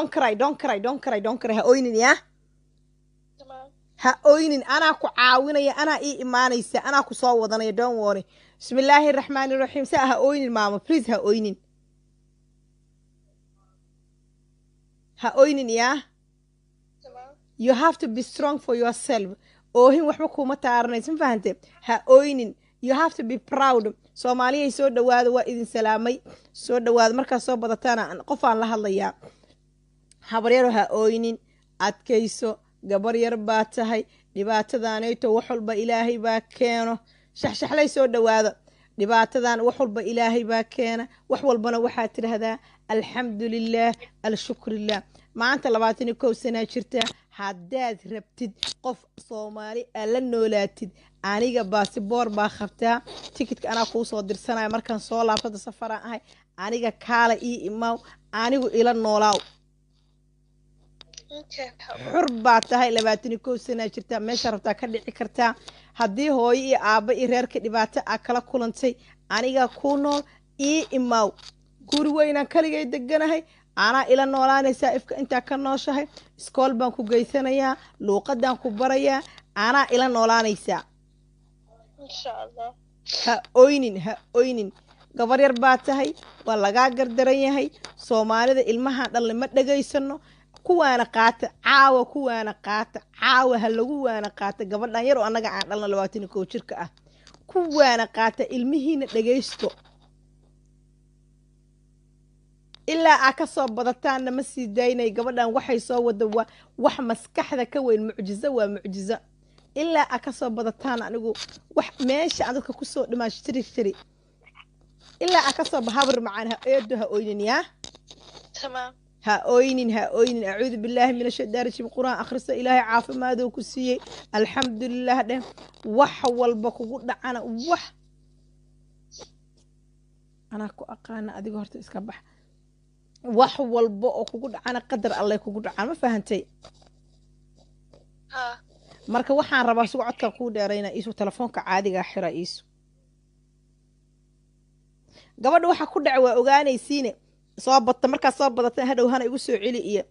Don't cry, don't cry, don't cry, don't cry. Ha oynin, yaa. Tamaam. Ha oynin, anaa ku caawinaya, anaa ii imaanaysa, anaa ku soo wadanaya. Don't worry. Bismillaahi raxmaani raxiim. Saa ha oynin, maamo, please, ha oynin, ha oynin, yaa. Tamaam. You have to be strong for yourself. Oohin waxba kuuma taaranaysa, ma fahante? Ha oynin, you have to be proud. Soomaaliyay, soo dhawaada, waa idin salaamay, soo dhawaada. Markaad soo badataana qofaan la hadlayaa. Habaryaro, ha oynin, adkayso, gabar yar baa tahay. Dhibaatadaanayto wax walba Ilaahay baa keeno. Shaxshaxlay, soo dhawaada. Dhibaatadan wax walba Ilaahay baa keena, wax walbana waxaad tidhaahdaa alxamdu lilah, alshukrilah. Maanta 21 sanaa jirta. Haddaad rabtid qof Soomaali aa la noolaatid, aniga baasiboor baa qabtaa, tikitka anaa kuu soo dirsanaya markaan soo laabtada. Safaraan ahay aniga, kaala ii imaaw, anigu ila noolaaw. Okay, habo. Xur baa tahay, 21 sanaa jirtaa, meesha rabtaa ka dhici kartaa. Haddii hooyo iyo aabba iyo reerka dhibaato aa kala kulantay, aniga kuu nool, ii imaaw. Guri weynaan kaligay deganahay, anaa ila noolaanaysaa ifka intaa ka nooshahay. Iskool baan ku geysanayaa, luuqadaan ku barayaa, anaa ila noolaanaysaa. Insha Allah. Ha oynin, ha oynin, gabar yar baa tahay, waa lagaa gardaran yahay. Soomaalida ilmahan dhalna ma dhegaysano. Kuwaana qaata caawa, kuwaana qaata caawa, ha lagu waana qaata gabadhan yar oo annaga aan dhalna, 21 jirka ah. Kuwaana qaata, ilmihiina dhegaysto. Ilaa aa ka soo badataanna ma sii daynay gabadhan. Waxay soo wada waa wax maskaxda ka weyn, mucjizo waa mucjizo. Ilaa aa kasoo badataan, anigu wax meesha aan dadka kusoo dhimaa shiri shiri, ilaa aa kasoo habar macaan. Ha eedo, ha oynin, yaa. Tamaam. Ha oynin, ha oynin. Acuudu billaahi min ashaytaan rajiim. Qur-aan akhriso. Ilaahay caafimaaduu ku siiyey, alxamdulilah dheh. Wax walba kugu dhacana, wax anaa ku aqaana adiga, horta iska bax. Wax walba oo kugu dhacana qadar Alleh kugu dhacaan, ma fahantay? Ha. Marka waxaan rabaa, sugo, codkaan kuu dheerayna iisu, telefoonka caadigaa xira iisu. Gabadha waxa ku dhaca waa ogaanaysiine. Soo badta, markaad soo badata hadhow hana igu soo celi iyo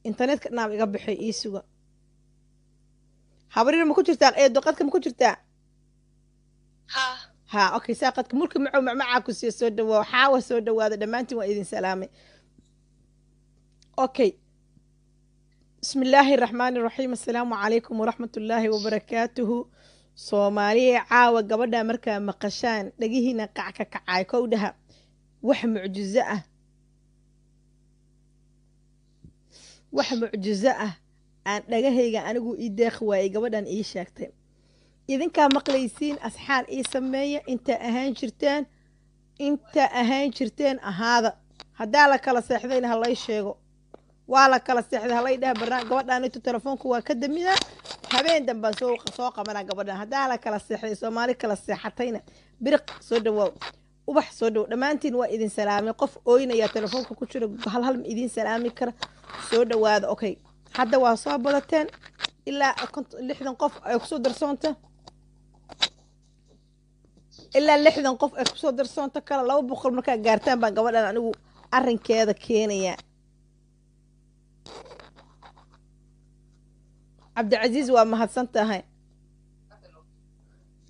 internetka dhinaab iga baxay. Iisuga, habarir, ma ku jirtaa? Eedo, qadka ma ku jirtaa? Ha. Ha, okay, saa qadka mulki macow macmacaa ku siiya. Soo dhawaa, xaawa, soo dhawaada dhammaantiin, waa idin salaamay. Okay, bismi illaahi raxmaani raxiim. Assalaamu calaykum waraxmat ullaahi wabarakaatuhu. Soomaaliya, caawa gabadha markaa maqashaan dhegihiina qac ka kacaay kowdhaha. Wax mucjizo ah, wax mucjizo ah aan dhagahayga anigu ii deeqi waayey gabadhan ii sheegtay. Idinkaa maqlaysiin, asxaan ii sameeya. Intaa ahaan jirteen, inta ahaan jirteen ahaada. Haddaa la kala seexdayna ha lay sheego, waa la kala seexday halay dhaha. Barnaa gabadhaan intu telefoonku waa ka daminaa, habeen dambaan soo qabanaa gabadhan. Haddaa la kala seexday, Soomaali kala seexatayna. Biriq, soo dhawaaw. Ubax, soo dhawow. Dhammaantiin waa idin salaamay. Qof ooynayaa telefoonka ku jira, hal hal ma idin salaami kara. Soo dhawaada. Okay, hadda waa soo badateen, ilaa 60 qof ay kusoo darsoonta, ilaa 60 qof ay kusoo darsoonto kale. 200 markaa gaartaan baan gabadhan anigu arrinkeeda keenayaa. Cabdicasiis, waa mahadsan tahay.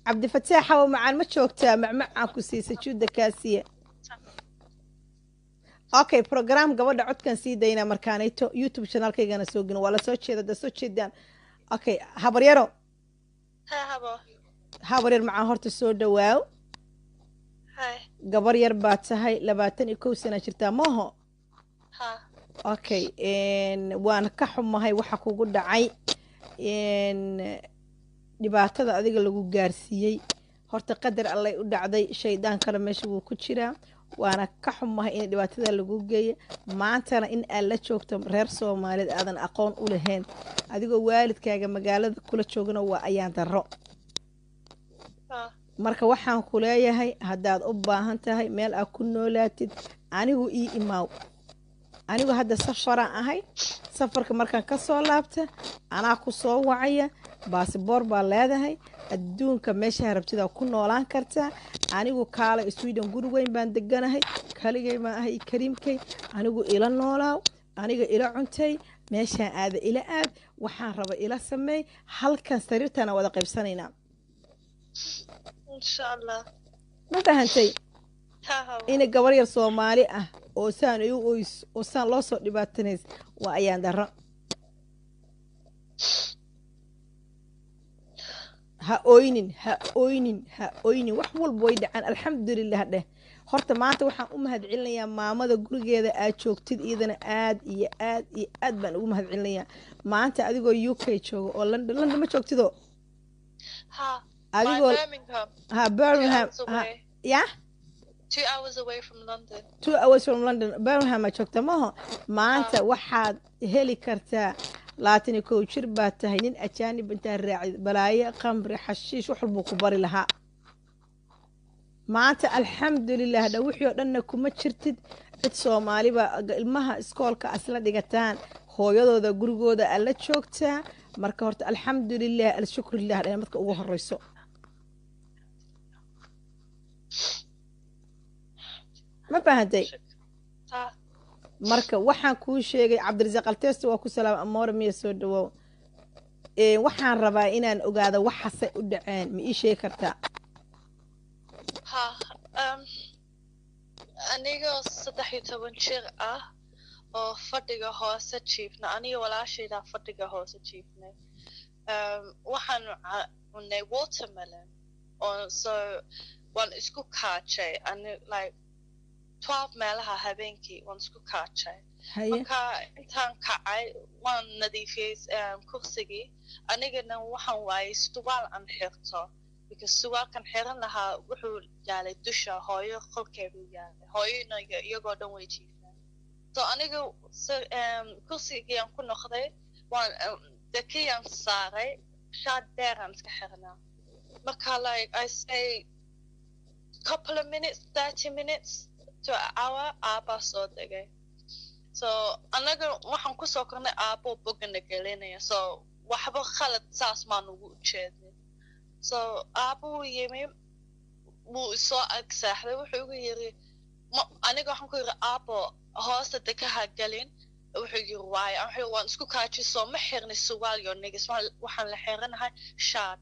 Cabdifataax, xawo macaan, ma joogtaa? Macmacaan ku siisa juuda kaasiya. Okay, program gabadha codkan sii daynaa markaanayto YouTube channelkaygana soo gelin. Waa lasoo jeeda, da soo jeedaan. Okay, habaryaro. Ha, habo. Habaryar macaan, horta soo dhawaaw. Hay. Gabar yar baa tahay, 21 sana jirtaa, maaho? Ha. Okay, waan ka xumahay waxa kugu dhacay, dhibaatada adiga lagu gaarsiiyey. Horta qadar Allay u dhacday, shaydaankana meesha wuu ku jiraa. Waana ka xumahay in dhibaatada lagu geeya, maantana in aad la joogto reer Soomaaliyeed aadan aqoon u lahayn, adigoo waalidkaaga magaalada kula joogana, waa ayaan darro. Ha. Marka waxaan ku leeyahay, haddaad u baahan tahay meel aad ku noolaatid, anigu ii imaaw. Anigu hadda safaraan ahay, safarka markaan ka soo laabta anaa ku soo wacaya. Baasiboor baa leedahay, adduunka meesha rabtidaa ku noolaan kartaa. Anigu kaala Sweden, guri weyn baan deganahay, kaligay baan ahay, kariimkay, anigu ila noolaaw. Aniga ila cuntay, meeshaan aada ila aad, waxaan raba ila sameey, halkan sariirtana wada qaybsanaynaa. Insha Allah. Ma fahantay? Ha, habo. Ina gabar yar Soomaali ah oo saan igu oys oo saan loo soo dhibaatanays waa ayaan darro. Ha oynin, ha oynin, ha oynin. Wax walba way dhacaan, alxamdulilah dheh. Horta maanta waxaan u mahadcelinayaa maamada gurigeeda aad joogtid, iyadana aad iyo aad iyo aad baan ugu mahadcelinayaa. Maanta adigoo UK jooga oo London, London ma joogtido? Ha. Adigoo By Birmingham. Ha, 2 Birmingham hours ha away. Ya. 2 hours away from London. 2 hours from London, Birmingham aa joogta maho. Maanta Ha. waxaad heli kartaa, 21 jir baad tahay, nin ajaanib intaa raacid, balaayo, qamri, xashiish, wax walbuu ku bari lahaa. Maanta alxamdulilah dha, wixii oo dhanna kuma jirtid. Cid Soomaaliba ilmaha iskoolka asla dhigataan, hooyadooda gurigooda alla joogtaa. Marka horta alxamdulilah, alshukrulilah dha marka ugu horeyso. Ma fahantay? Ha. Marka waxaan kuu sheegay, Cabdirasaaq Altesto waa ku salaam, amoore miya, soo dhawow. Waxaan rabaa inaan ogaado waxaasay u dhaceen, ma ii sheegi kartaa? Ha. Anigoo 13 jir ah oo fadhiga hoose jiifna, aniga walaashaydaa fadhiga hoose jiifnay. Waxaanu cunay watermelon oo so waan isku kaajay ani like 12 meelaha habeenkii waan isku kaajay. Haye. Marka intaan kacay waan nadiifiyey kursigii, anigana waxaan waayay surwaal aan xirto, because surwaalkan xiran lahaa wuxuu yaalay dusha hooyo, qolkeedu yaalay, hooyona iyagoo dhan way jiifeen. So aniga kursigii aan ku noqday, waan dekiyaan saaray, shaad dheeraan iska xirnaa. Marka like I say couple of minutes, 30 minutes to an hour, aabbaa soo degay. So anaga waxaan kusoo kornay aabbo bogana gelinaya, so waxba khalad saas maan ugu ujeedin. So aabbo wuu yimi, wuu isoo ag saaxday, wuxuu igu yiri aniga waxaan ku yiri, "Aabbo, hoosta dekaha gelin." Wuxuu yiri, "Waayo?" Aan wuxuu, "Waan isku kaajiso, ma xirni surwaal iyo nigis, waxaan la xiranahay shaad."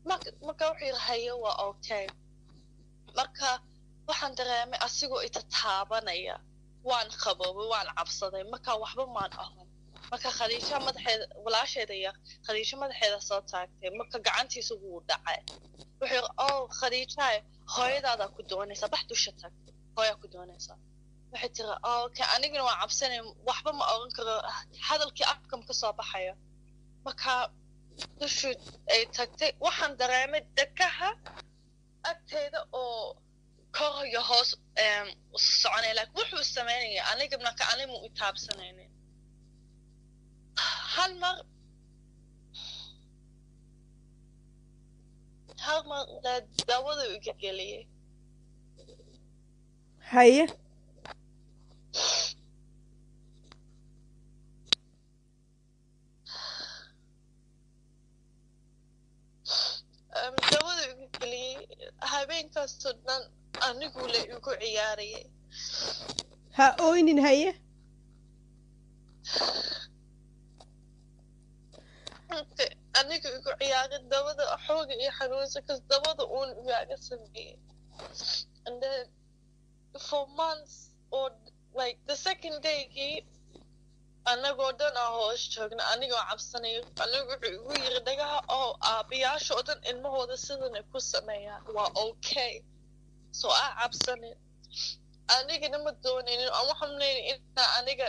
Marka wuxuu yiri, "Haye, waa okay." Marka waxaan dareemay asigoo ita taabanaya, waan qaboobay, waan cabsaday. Marka waxba maan ahan. Marka Khadiija madaxeeda, walaasheeda yar Khadiija madaxeeda soo taagtay, marka gacantiisa wuu dhacay. Wuxuu yiri, "Oh Khadiijaay, hooyadaadaa ku doonaysaa, bax dusha tag, hooyaa ku doonaysaa." Waxay tiri, "Oh, okay." Anigana waan cabsanay, waxba ma oran karo, hadalkii afkam ka soo baxayo. Marka dushu ay tagtay, waxaan dareemay dekaha agteeda oo kor iyo hoos soconaya, like wuxuu sameynaya aniga marka animu i taabsanaynin. Hal mar daawada iga geliyey. Haye. Daawada iga geliyey, habeenkaasoo dhan anigu le igu ciyaarayay. Ha oynin, haye. Anigu igu ciyaaray dabada, xooga iyo xanuunsa kas dabada uun igaaga sameeyey. And then for months or like the second daygii, anagoo dhan aa hoos joogna, anigoo cabsanayo, anigu wuxuu igu yiri dhagaha oo aabayaasha oo dhan ilmahooda sidan ay ku sameeyaan, waa okay, so aa cabsanin. Anigana ma doonaynin, aan waxaan leeyahay inaa aniga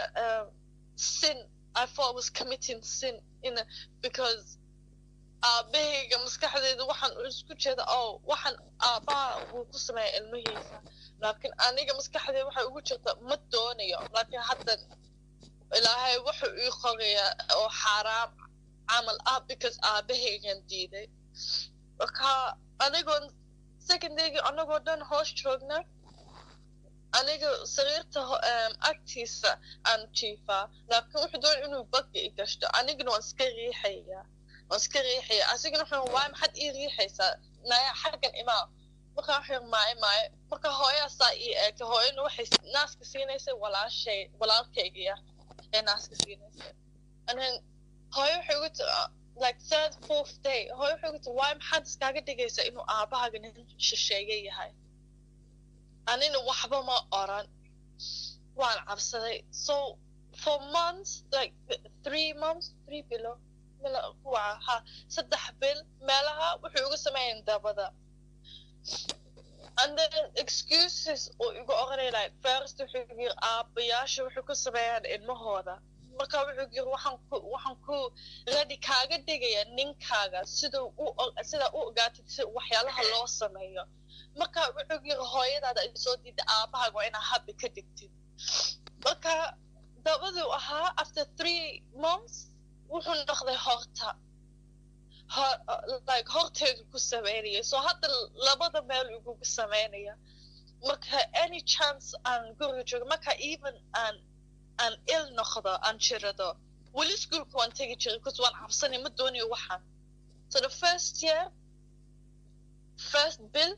sin, I thought I was committing sin in a, because aabahayga maskaxdayda waxaan isku jeeda oo waxaan aabbaha wuu ku sameeya ilmihiisa, laakiin aniga maskaxdayda waxay ugu jirta ma doonayo. Laakiin hadda Ilaahay wuxuu ii qorayaa oo xaaraam camal ah because aabahaygan diiday. Marka anigoo second daygii, anagoo dhan hoos joogna, aniga sariirta agtiisa aan jiifaa, laakiin wuxuu doonay inuu bagga i gashto, anigana waan iska riixayaa, waan iska riixaya. Asigana wuxuu, "Waay, maxaad ii riixaysaa? Naya, xaggan imaa." Marka wuxuu yiri, "Maayo, maayo." Marka hooyaasaa ii eegtay, hooyana waxay naaska siinaysay walaashay, walaalkaygiya. Ee naaska siinaysa. And then hooyo waxay ugu like third, fourth day, hooyo waxay ugu tiri, "Waay, maxaad iskaaga dhigaysaa inuu aabahaaga nin shisheeye yahay?" Anina waxba ma oran, waan cabsaday. So for months, like 3 months, 3 bilo kuwa ha 3 bil meelaha, wuxuu igu sameeyan dabada. And then excuses oo igu oranay, like first wuxuu igu yiri, "Aabayaasha wuxuu ku sameeyaan ilmahooda." Marka wuxuu yiri, Waxaan ku ready kaaga dhigaya ninkaaga siduu u sida u ogaatid si waxyaalaha loo sameeyo." Marka wuxuu yiri, "Hooyadaada ay soo diiday, aabahaaga waa inaa happy ka dhigtid." Marka dabaduu ahaa. After 3 months wuxuu noqday horta like horteedu ku sameynaya. So hadda labada meel igugu sameynaya. Marka any chance aan guriga joogo, marka even aan il noqdo, aan jirado, weli iskuulka waan tegi jiray because waan cabsanay, ma doonayo waxaan. So the first year, first bil,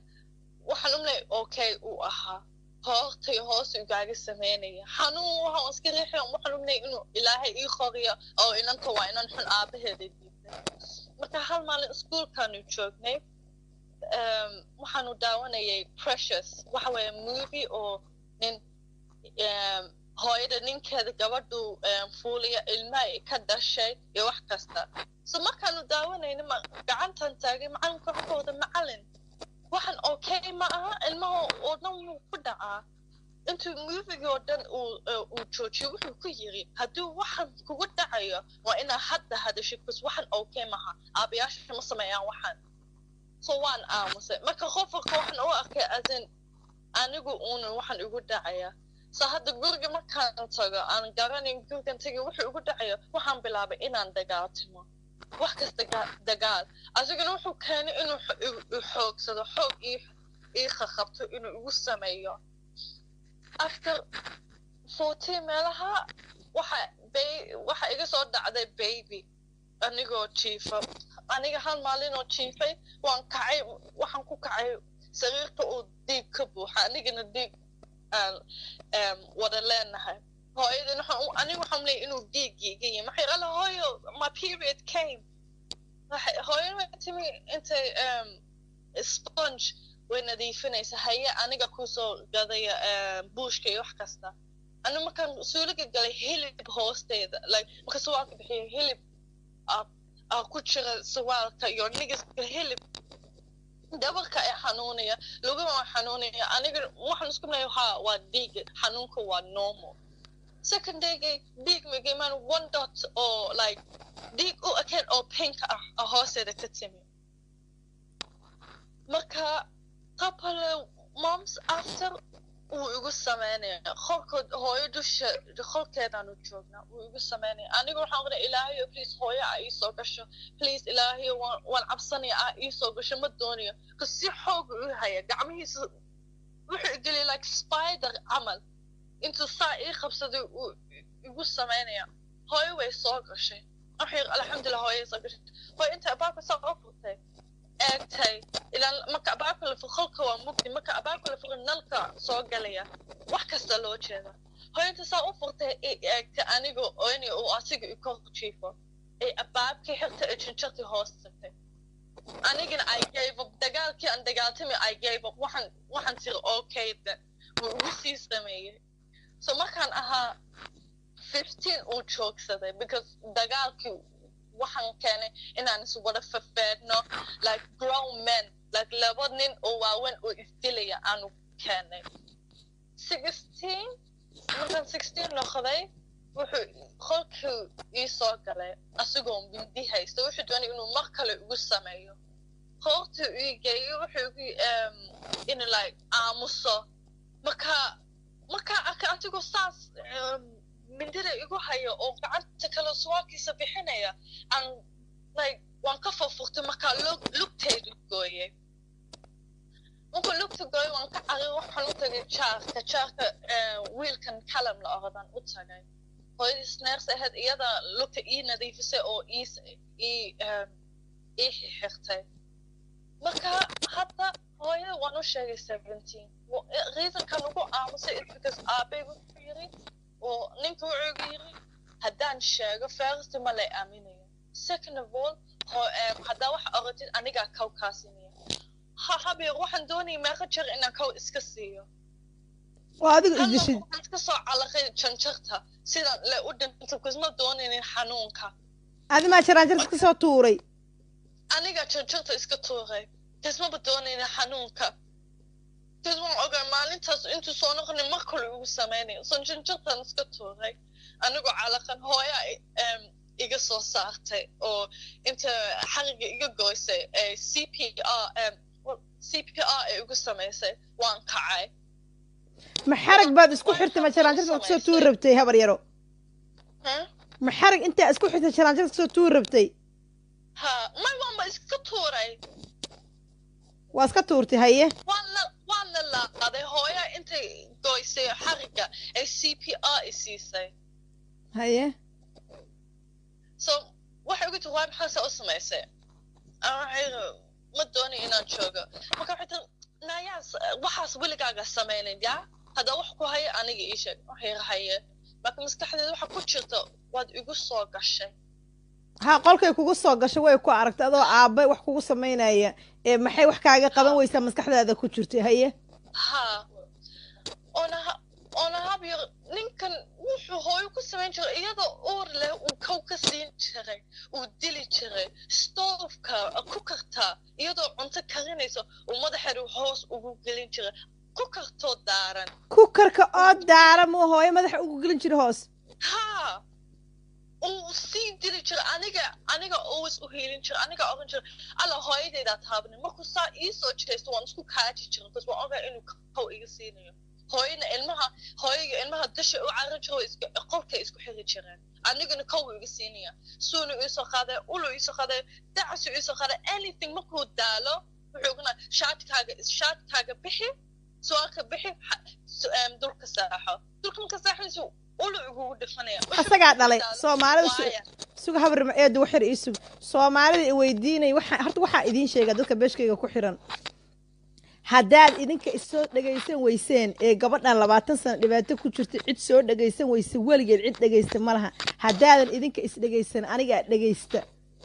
waxaan umlay okay uu ahaa, hoortay hoos igaaga sameynaya, xanuun waxaan iska riixay. Waxaan umlay inuu Ilaahay ii qoriyo oo inanta waa inan xun, aabaheeda diiday. Marka hal maalin iskuulkaanu joognay, waxaanu daawanayay Precious, waxa weeye movie oo nin hooyada ninkeeda gabadhu fuulaya, ilmaha ka dhashay iyo wax kasta. So markaanu daawanayna, gacantan taagay. Macalinka wuxuu ka wada, "Macalin, waxan okay ma aha, ilmaha oo dhan wuu ku dhacaa." Intuu movie-gii oo dhan uu joojiyo, wuxuu ku yiri, "Hadduu waxan kugu dhacayo, waa inaa hadda hadashid, bas waxan okay maha, aabayaasha ma sameeyaan waxan." So waan aamusay. Marka qofka waxaan u arkay asin anigu uuna waxan igu dhacaya. So hadda guriga markaan tago, aan garanayn gurigan tagay, wuxuu igu dhacayo, waxaan bilaabay inaan dagaaltimo, wax kasta dagaal. Asigana wuxuu keenay inuu xoogsado, xoog ii khakhabto, inuu igu sameeyo. After 14 meelaha, waxa iga soo dhacday baby anigoo jiifa. Aniga hal maalinoo jiifay, waan kacay, waxaan ku kacay sariirta oo dhiig ka buuxa, anigana dhiig aan wada leenahay. Hooyadan aniga waxaan leeyahay inuu dhiiggii iga yimi. Waxay ala, "Hooyo, my period came." Hooyada way timi, intay sponge way nadiifinaysa, haye, aniga kusoo gadaya buushka iyo wax kasta. Ani markaan suuliga galay, hilib hoosteeda, like marka suwaalka bixiya, hilib aa ku jira suwaalka iyo nigiska, hilib. Dhabarka ay xanuunaya, lugaha waa xanuunaya. Aniga waxaan isku leeyahay, ha, waa dhiig, xanuunka waa normal. Second day-gay dhiig magimaan, one dot oo like dhiig u ekeen oo pink ah oo hoosteeda ka timi. Marka couple months after, wuu igu sameynaya qolkood, hooyo dusha qolkeedaanu joognaa, wuu igu sameynaya. Aniga waxaan qora, "Ilaahayo, please, hooyo a iisoo gasho, please, Ilaahayo, waan cabsanaya, a iisoo gasho, ma doonayo." Ka si xoog u haya gacmihiisa, wuxuu igeliyay like spider camal, intuu saa ii qabsaday uu igu sameynaya. Hooyo way soo gashay. Waxay, alxamdulilah, hooyo soo gashay. Hooyo inta abaabka saa u furtay, eegtay, ilaan marka abaabka la furo qolka waa mugdi, marka abaabka la furo nalka soo galaya, wax kasta loo jeeda. Hooyo inta saa u furtay i eegtay aniga oyni uu asiga i kor jiifo, ay abaabkii xirtay, ee jinjartii hoos tagtay. Anigana I gave up dagaalkii aan dagaaltamay. I gave up. Waxaan tiri, "Okay then." Wuu igu sii sameeyey. So markaan ahaa 15 uu joogsaday, because dagaalkii waxaan keenay inaan is wada fafeedno like grown men, like laba nin oo waaweyn oo isdilaya aanu keenay. 16, markaan 16 noqday, wuxuu qolkii ii soo galay asigoo mindi haysta. Wuxuu doonay inuu mar kale igu sameeyo. Qoortuu ii geeyey, wuxuu igu inuu like aamuso. Marka arkay adigoo saas mindida igu hayo oo gacanta kale suwaalkiisa bixinaya, aan like waan ka furfurtay. Markaa lugtaydu gooyey. Markuu lugta gooyey, waan ka cari, waxaan u tagay jaarka, wiilkan Kalam la oradan u tagay. Hooyadiis nurse ahayd, iyada lugta ii nadiifisay oo ii xirtay. Marka hadda hooyada waan u sheegay 17. Reasonkan ugu aamusay is because aabay wuxuu yiri oo ninka wuxuu igu yiri Haddaan sheego, first ma lay aaminayo. Second of all, haddaa wax oratid, anigaa kaw kaa siinaya. Ha habeer, waxaan doonayay meeqa jeer inaan kaw iska siiyo. Waa adigu Hal mar isdishid. Waxaan iska soo calaqay janjarta sidaan le u dhinto, because ma doonaynin xanuunka. Adi maa jaraanjarta ka soo tuuray? Aniga janjarta iska tuuray, because maba doonaynin xanuunka, because waan ogaa maalintaas intuu soo noqonay mar kale igu samaynayo. So janjartan iska tuuray anigoo calaqan. Hooya iga soo saartay oo inta xariga iga goysay ee CPR CPR ay igu samaysay. Waan kacay. Ma xarag baad isku xirtay? Ma jaraanjarta kasoo tuuri rabtay, habar yaro? Huh? Ma xarag intaa isku xirtay jaraanjarta kasoo tuuri rabtay? Ha, may, waanba iska tuuray. Waa iska tuurtay, haye. Waan la laaqaday. Hooya intay goysay xariga ee CPR i siisay. Haye. So waxay ugu tiri, "Waa maxaa saa u samaysay?" Aan waxay iri, "Ma doonay inaan joogo." Marka waxay tiri, "Naayaas, waxaas weligaaga samaynin yaa. Haddaa wax ku haya, aniga ii sheeg." Waxay iri, "Haye." Marka maskaxdeeda waxa ku jirta, waad igu soo gashay. Ha, qolkay kugu soo gashay, way ku aragtay adoo aabbe wax kugu samaynaya ee maxay wax kaaga qaban weysaa maskaxdaada ku jirtay. Haye. Ha, oona habyar, ninkan wuxuu hooyo ku samayn jiray, iyadoo uur leh uu kow ka siin jiray, uu dili jiray. Stoofka ku kartaa, iyadoo cunto karinayso, uu madaxeeda hoos ugu gelin jiray ku kartoo daaran. Kukarka oo daara muu hooyo madaxa ugu gelin jiray hoos? Ha, uu sii dili jiray. Aniga always u hiilin jiray, aniga oran jiray, "Alla, hooyadaydaa taabanin." Markuu saa ii soo jeesto, waan isku kaaji jiray, because waan ogaa inuu kow iga siinayo. Hooyana ilmaha, hooyaga ilmaha dusha u carin jiro, qolkay isku xiri jireen. Anigana kow iga siinaya, suunu iisoo qaaday, ulu iisoo qaaday, dacasu iisoo qaaday, anything. Markuu daalo, wuxuu ogana, "Shaatkaaga bixi, suwaalka bixi, dulka saaxo." Dulka marka saaxayso, ulu igugu dhifanaya. Asagaa dhalay Soomaalida. Suga, habrima eedu, waxyar ii sug. Soomaalida i weydiinay, waxa horta waxaa idiin sheega, dadka beeshkayga ku xiran, haddaad idinka isoo dhegaysan weyseen ee gabadhan 20 sano dhibaato ku jirta cid soo dhegaysan weyse, weligeed cid dhegaysta ma laha. Haddaadan idinka isdhegaysan, anigaa dhegaysta.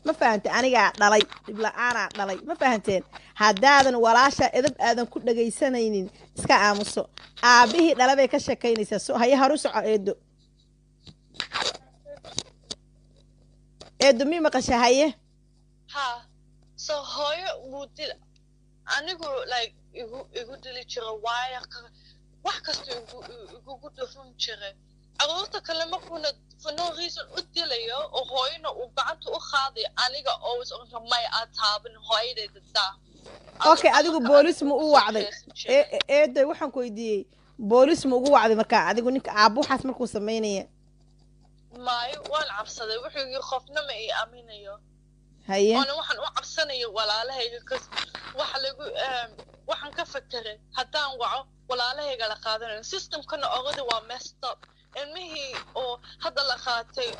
Ma fahante? Anigaa dhalay, dhibla-aanaa dhalay. Ma fahanteen? Haddaadan walaasha edab aadan ku dhegaysanaynin, iska aamuso. Aabbihii dhala bay ka sheekaynaysaa. So haye, haru soco, eedo. Eedo, mi maqasha? Haye. Ha, so hooyo wuu dil, anigu like igu dili jira, waayo wax kasta igugu dhufan jiray. Carruurta kale markuuna for no reason u dilayo oo hooyona uu gacanta u qaadayo, aniga always oran jira, "May, aad taaban hooyadayda daa." Okay, adigu boolis ma u wacday? Eedoy, waxaan ku weydiiyey, boolis ma ugu wacday markaa adigu ninka aabbo waxaas markuu samaynaya? Maayo, waan cabsaday. Wuxuu yiri, "Qofna ma ii aaminayo." Haye. Oona waxaan u cabsanayo walaalahayga, cause waxa lagu waxaan ka fakeray, haddaan waco, walaalahayga la qaadanayo. Systemkana already waa messed up. Ilmihii oo hadda la qaatay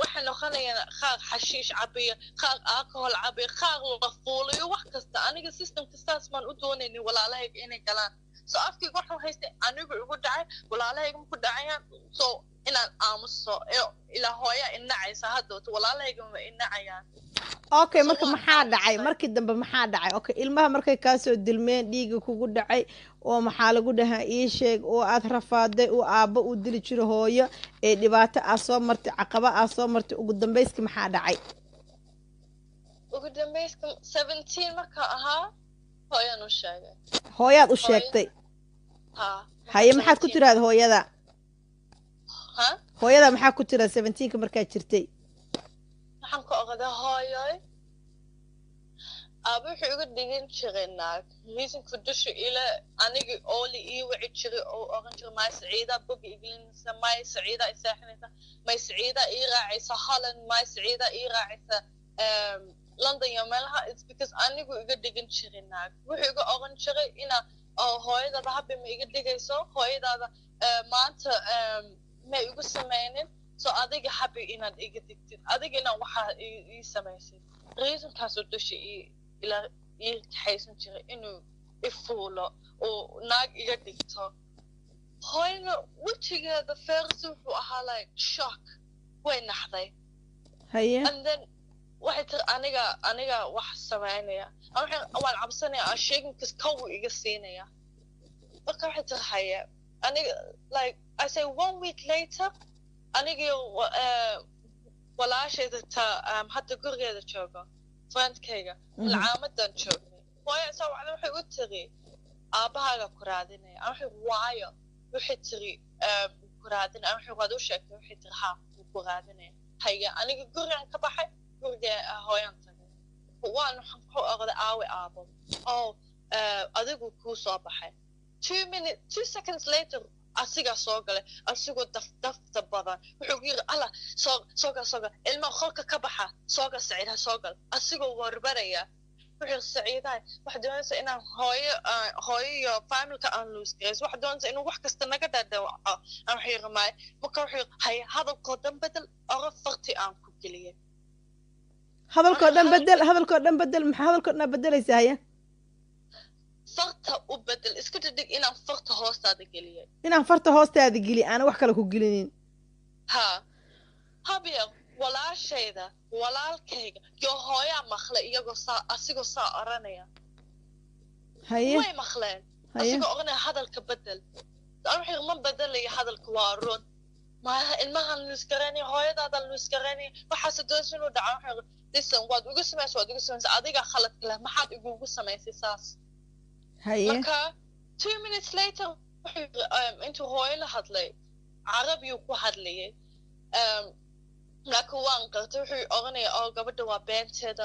waxay noqonayaan qaar xashiish cabiya, qaar alcohol cabiya, qaar la fuulayo, wax kasta. Aniga systemka saas baan u doonaynin walaalahayga inay galaan. So afkayga waxaan haystay, anigu igu dhacay, walaalahayga ma ku dhacayaan. So inaan aamuso ilaa hooya inacaysa haddooto, walaalahayga ma inacayaan. Okay, marka maxaa dhacay markii dambe? Maxaa dhacay? Okay, ilmaha markay kaasoo dilmeen, dhiiga kugu dhacay oo maxaa lagu dhahaa, ii sheeg, oo aad rafaaday, oo aabbo uu dili jiro hooyo, ee dhibaato aad soo martay, caqaba aad soo martay, ugu dambayski maxaa dhacay? Ugu dambayska, 17 marka ahaa, hooyaan u sheegay. Hooyaad u sheegtay? Ha. Haye, maxaad ku tiraada hooyada? Ha. Hooyada maxaa ku tiraada 17-ka markaad jirtay? Waxaan ku ogaday, "Hooyoy, aaba wuxuu iga dhigan jiray naag." Reasonku dusha ila aniga ooli ii wici jiray oo oran jiray, "May Saciida boga iglinaysa, may Saciida i seexinaysa, may Saciida ii raacaysa Holland, may Saciida ii raacaysa London iyo meelaha," it's because anigu iga dhigan jiray naag. Wuxuu iga oran jiray ina oo hooyadaada habbi ma iga dhigayso, hooyadaada maanta ma igu sameynin, so adiga habi inaad iga digtid, adiga inaan waxaa ii samaysid. Reasonkaasoo dusha ii ila ii kaxaysan jiray inuu i fuulo oo naag iga dhigto. Hooyana wejigeeda first wuxuu ahaa like shock. Way naxday. And then waxay tiri, Aniga wax samaynaya." Waan cabsanaya, aan sheegin kas kow iga siinaya. Marka waxay tiri, "Haye." Aniga, like I say, one week later, anigii walaashayda ta hadda gurigeeda joogo, friendkayga, malcaamadan joognay, hooyo isaa wacda. Waxay u tiri, "Aabbahaaga ku raadinaya." Aan waxay, "Waayo?" Waxay tiri, "Ku raadinaya." Waxay, "Waad u sheegtay?" Waxay tiri, "Ha, wuu ku raadinaya." Haya, aniga gurigan ka baxay, guriga hooyan tagay. Waxaan ku oqday, "Aawe aabo?" "Oh, adigu kuu soo baxay." 2 minutes, 2 seconds later, asigaa soo galay, asigoo dafdafta badan. Wuxuu ku yiri, "Alla, soo soo gal, soo gal, ilmaha qolka ka baxa, soo gal, Saciidha, soo gal," asigoo warbaraya. Wuxuu, "Saciidahay, waxaa doonaysa inaan hooyo iyo familka aan lose garayso. Waxaa doonaysa inuu wax kasta naga dhadhawaco." Aan waxuu yiri, "Maay." Marka wuxuu yiri, "Haye, hadalkoo dhan bedel." Oro farti aan ku geliyay. Hadalkoo dhan bedel, hadalkoo dhan bedel. Maxaa hadalkoo dhan bedelaysa? Haya. Farta u bedel, isku dhidhig inaan farta hoostaada geliyay. Inaan farta hoostaada geli, aanan wax kale ku gelinin. Ha, habiya, walaashayda, walaalkayga iyo hooyaa maqlay iyagoo saa, asigoo saa oranaya. Way maqleen. Asigoo oranaya, "Hadalka bedel." Aan waxay, "Ma bedelaya hadalka, waa run. Maaha ilmahan lose garaynaya, hooyadaadan lose garaynaya, waxaase doonaysa inuu dhaco." Waxay, "Listen, waad igu samaysay, waad igu samaysay, adigaa khaladka leh. Maxaad igugu samaysay saas?" Marka 2 minutes later, wuxuu intuu hooyo la hadlay, Carabiyuu ku hadlayay, laakiin waan qartay. Wuxuu oranaya, "Oo gabadha waa beenteeda,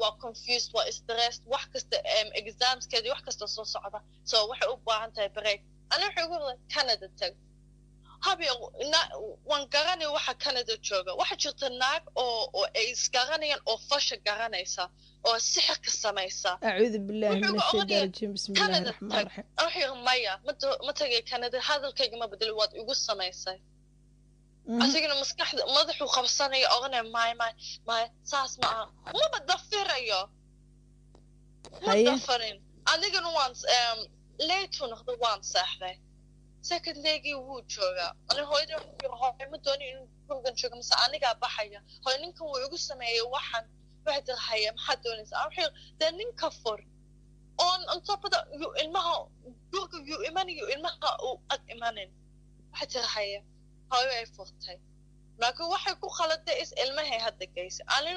waa confused, waa stressed, wax kasta, examskeeda, wax kasta soo socda, so waxay u baahan tahay break." Ani wuxuu igu yiri, "Canada tag." Habiya, waan garanaya waxa Canada jooga. Waxaa jirta naag oo ay isgaranayaan oo fasha garanaysa oo sixirka samaysa. Acuudu billahi min Wuxuu ashaytaan oranaya, rajiim. Bismi illahi "Canada raxmaan tag." raxiim. Wuxuu yiri, "Maya, ma tagay Canada, hadalkayga ma bedeli, waad igu samaysay." Asigana maskaxda madaxuu qabsanaya, oranaya, "Maya, maya, maya, saas ma aha." Maba dafirayo, ma dafarin. Anigana waan late uu noqday, waan seexday. Second daygii wuu joogaa. Ani hooyadii waxaan ku yiri, "Hooyo, ma dooni inuu gurigan joogo, mise anigaa baxaya. Hooyo, ninkan wuu igu sameeyey waxan." Waxay tiri, "Haye, maxaad doonaysaa?" Aan waxay, "Dee ninka fur on top of that, yuu ilmaha guriga yuu imanayo, ilmaha uu ag imanin." Waxay tiri, "Haye." Hooyo ay furtay, laakiin waxay ku khaladay is ilmahay hadda geysay. Ani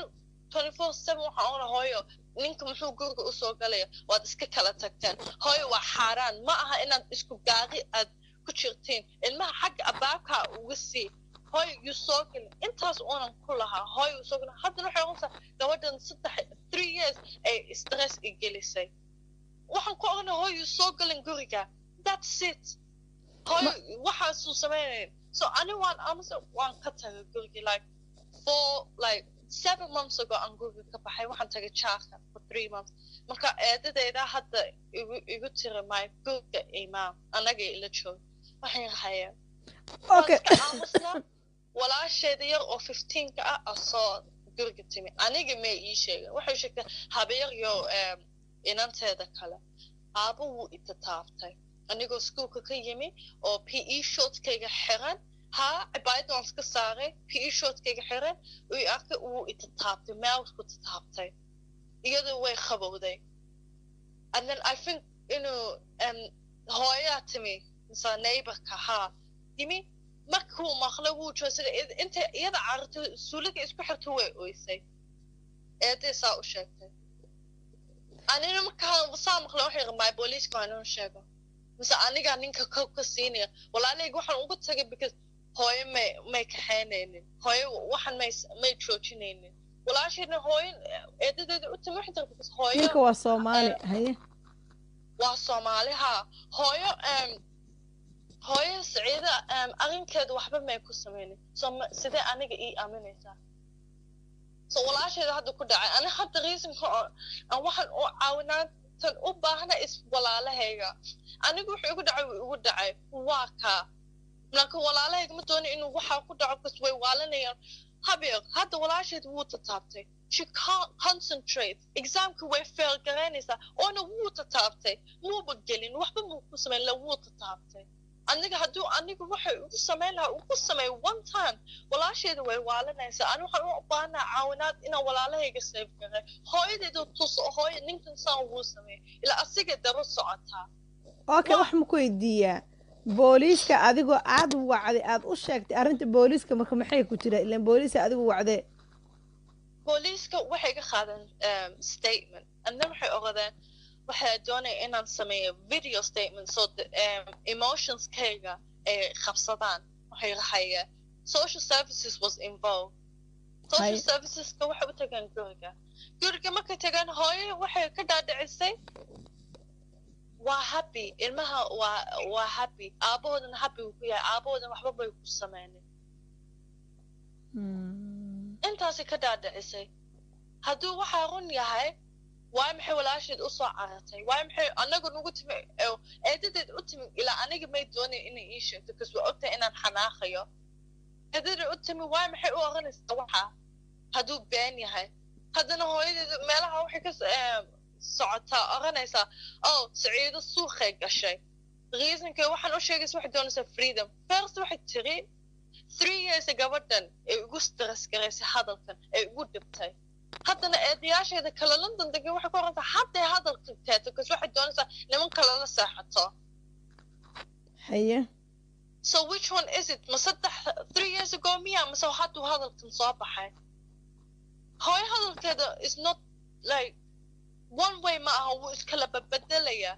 24/7 waxaan oona, "Hooyo, ninka muxuu guriga usoo galaya? Waad iska kala tagteen. Hooyo, waa xaaraan, ma aha inaad isku gaari aad ku jirtiin. Ilmaha xagga abaabkaa uga sii. Hooyo, yuu soo gelin." Intaas uunan ku lahaa, "Hooyo, yuu soo gelin." Haddana waxay oranaysaa gabadhan 3 years ay stress i gelisay. Waxaan ku oranaya, "Hooyo, yuu soo gelin guriga, that's it. Hooyo, waxaasuu samaynayn." So ani waan amase waan ka tagay gurigii, like 4, like 7 months ago aan guriga ka baxay. Waxaan tagay jaarka for 3 months. Marka eedadeyda hadda igu tiri, "My guriga imaam, anaga ila joog." Waxaan hayaa, iska aamusnaa. Walaasheeda yar oo 15-ka ah asoo guriga timi, aniga may ii sheegin. Waxay sheegtay habayar iyo inanteeda kale. Aabo wuu itataabtay anigoo iskuulka ka yimi oo PE shortkayga xiran. Haa, cibaayadda waan iska saaray, PE shortkayga xiran. Uu i arkay, wuu itataabtay, meel ku tataabtay. Iyadoo way qabowday. And then I think inuu hooyaa timi mise neighborka haa yimi. Markuu maqlay, wuu joogsaday. Inta iyada carartay, suuliga isku xirtay, way oysay. Eeday saa u sheegtay. Anina markaa saa maqlay, waxay yiri, "My booliiska waa inuu sheego mise anigaa ninka ka siinaya." Walaalayga waxaan ugu tagay because hooyo may kaxaynaynin, hooyo waxan may joojinaynin. Walaashayna hooyo eedadeeda u timi, waxay tiri because hooyo Ninka waa Soomaali, haye. Waa Soomaali, haa. Hooyo Saciida arrinkeeda waxba may ku samaynin, so sidee aniga ii aaminaysaa? So walaasheeda hadda ku dhacay. Ani hadda reasonka oo aan waxaan u caawinaantan u baahna is walaalahayga. Anigu wuxuu igu dhacay, wuu igu dhacay, waa kaa. Laakiin walaalahayga ma doonin inuu waxaa ku dhaco, kas way waalanayaan. Habeer, hadda walaasheed wuu tataabtay. She can't concentrate, examka way fail garaynaysaa. Oona wuu tataabtay, muuba gelin, waxba muu ku samayn, la wuu tataabtay. Aniga hadduu aniga waxay ugu samayn lahaa ugu sameey one time, walaasheeda way waalanaysaa. Ani waxaan u baahnaa caawinaad inaan walaalahayga save garay, hooyadeeda tuso, hooyo, ninkan saan wuu sameeyey, ilaa asiga daba socotaa. Okay, wax ma ku weydiiyaa? Booliiska adigoo aad wacday, aad u sheegtay arrinta booliiska, marka maxay ku jira? Ilaan booliiska adigu wacdee. Booliiska waxay ka qaadeen statement, and then waxay ogadeen, waxay doonaya inaan sameeyo video statement, so the emotionskayga ay qabsadaan. Waxay rahaya social services was involved. Social serviceska waxay u tageen guriga. Guriga markay tageen, hooyo waxay ka dhaadhicisay waa happy, ilmaha waa happy, aabahoodana happy uu ku yahay, aabahoodana waxba bay ku sameynin. Intaasay ka dhaadhicisay. Hadduu waxaa run yahay, waay maxay walaasheed usoo carartay? Waay maxay anaga nagu timi, eedadeed u timi? Ilaa aniga may doonayn inay ii sheegto, kas waa ogtahay inaan xanaaqayo. Eedadeed u timi, waay maxay u oranaysaa waxa hadduu been yahay? Haddana hooyadeed meelaha waxay ka socotaa oranaysaa, "Oh, Saciido suuqay gashay." Reasonka waxaan u sheegaysa, waxay doonaysaa freedom. First waxay tiri 3 years gabadhan ay ugu stress garaysay, hadalkan ay ugu dhibtay. Haddana eedayaasheeda kale London degan waxay ku orantaa hadday hadalka teeto, kas waxay doonaysaa niman kale la seexato. So which one is it? Ma saddex 3 years ago miya, mase hadduu hadalkan soo baxay? Hooyo hadalkeeda is not like one way, ma aha, wuu iskala babedelayaa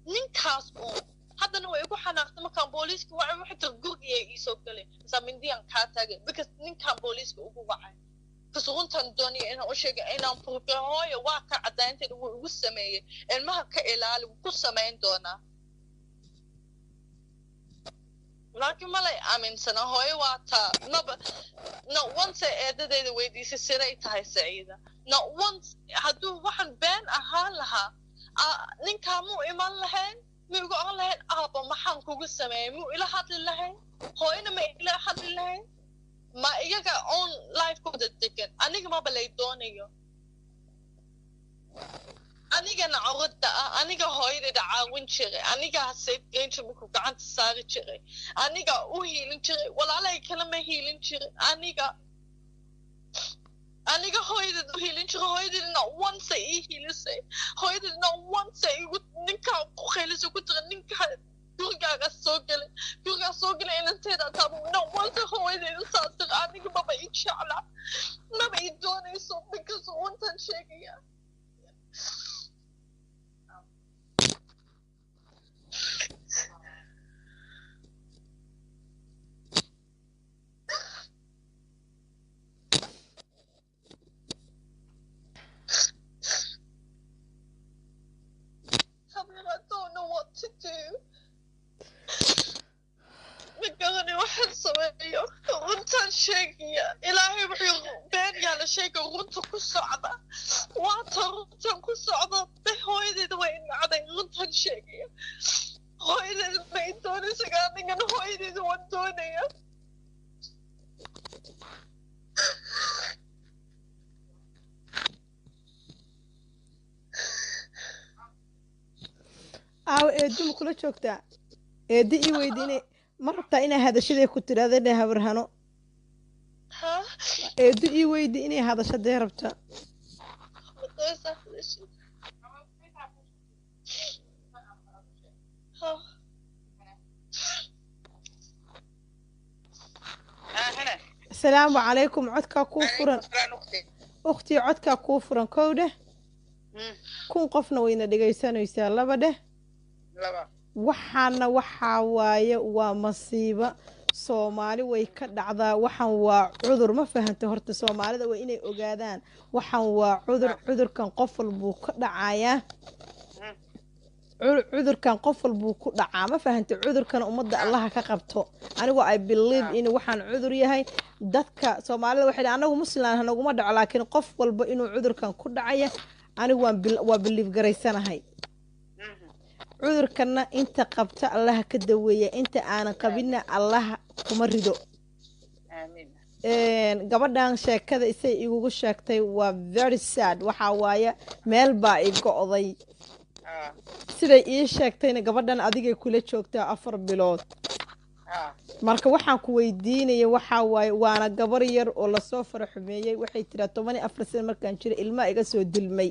ninkaas uun. Haddana way igu xanaaqtay markaan booliiska wacay. Waxay tiri gurigaya iisoo galay, masa mindiyaan kaa taagay, because ninkaan booliiska ugu wacay, because runtan doonaya inaan u sheegay, inaan prove. Hooyo, waa ka caddaynteeda, wuu igu sameeyey, ilmaha ka ilaali, wuu ku samayn doonaa. Laakiin malay aaminsana. Hooyo waa taa naba not once ay eedadeeda weydiisay siday tahay Saciida, not once. Hadduu waxaan been ahaan lahaa, ninkaa muu iman lahayn? Muu igu oran lahayn, "Aaba, maxaan kugu sameeyey"? Muu ila hadli lahayn? Hooyana ma ila hadli lahayn? Ma iyaga own lifekooda degan? Aniga maba lay doonayo, anigana curada ah. Aniga hooyadayda caawin jiray, aniga safe gayn jiray, markuu gacanta saari jiray aniga u hiilin jiray, walaalahay kale ma hiilin jirin. Aniga hooyadeed u hiilin jiray, hooyadeedna once ay ii hiilisay, hooyadeedna once ay igu ninkaa ku khaylisay, ku tiri, "Ninkaa gurigaaga soo gelay, gurigaa soo gelay, inanteeda taabo." Not once hooyadeeda saa tiri. Aniga maba ii jecla, maba ii doonayso, because runtan sheegaya. Samir, I don't know what to do. Ma garani waxaan sameeyo. Runtaan sheegaya. Ilaahay wuxuu been yaa la sheega, runta ku socda. Waata runtan ku socda. Hooyadeeda way nacday, runtan sheegaya. Hooyadeeda ma i doonaysa, anigana hooyadeeda waan doonaya. Aawo, eedo ma kula joogtaa? Eeddo ii weydiinay, ma rabtaa inay hadashaday ku tiraahda dheh habarhano? Ha? Eeddo ii weydi inay hadasho dee rabtaa. Ma doonaysaa hadashid? Ha? Hana. Asalaamu calaykum, codkaa kuu furan. Salaam ukhti. Ukhtii, codkaa kuu furan, kow dheh. 1000 qofna wayna dhegaysanaysaa, laba dheh. Laba. Waxaana waxaa waaye waa masiibo, Soomaali way ka dhacdaa. Waxaan waa cudur, ma fahanta? Horta Soomaalida waa inay ogaadaan waxaan waa cudur. Cudurkan qof walbuu ka dhacayaa. Cudurkan qof walbuu ku dhacaa, ma fahanta? Cudurkan ummadda Allaha ka qabto. Anigu I believe in waxaan cudur yahay. Dadka Soomaalida waxay dhahaan, "Anagu muslim hanaguma dhaco," laakiin qof walba inuu cudurkan ku dhacaya anigu waa believe garaysanahay. Cudurkanna inta qabta Allaha ka daweeya, inta aanan qabinna Allaha kuma rido. Aamin. Gabadhan sheekada isay igugu sheegtay waa very sad. Waxaa waaye meel baa i go'day. Siday ii sheegtayna, gabadhan adigay kula joogtaa 4 bilood. Marka waxaan ku weydiinaya waxaa waaye, waana gabar yar oo lasoo fara xumeeyey. Waxay tiraa 14 sano markaan jira ilmaha iga soo dilmay.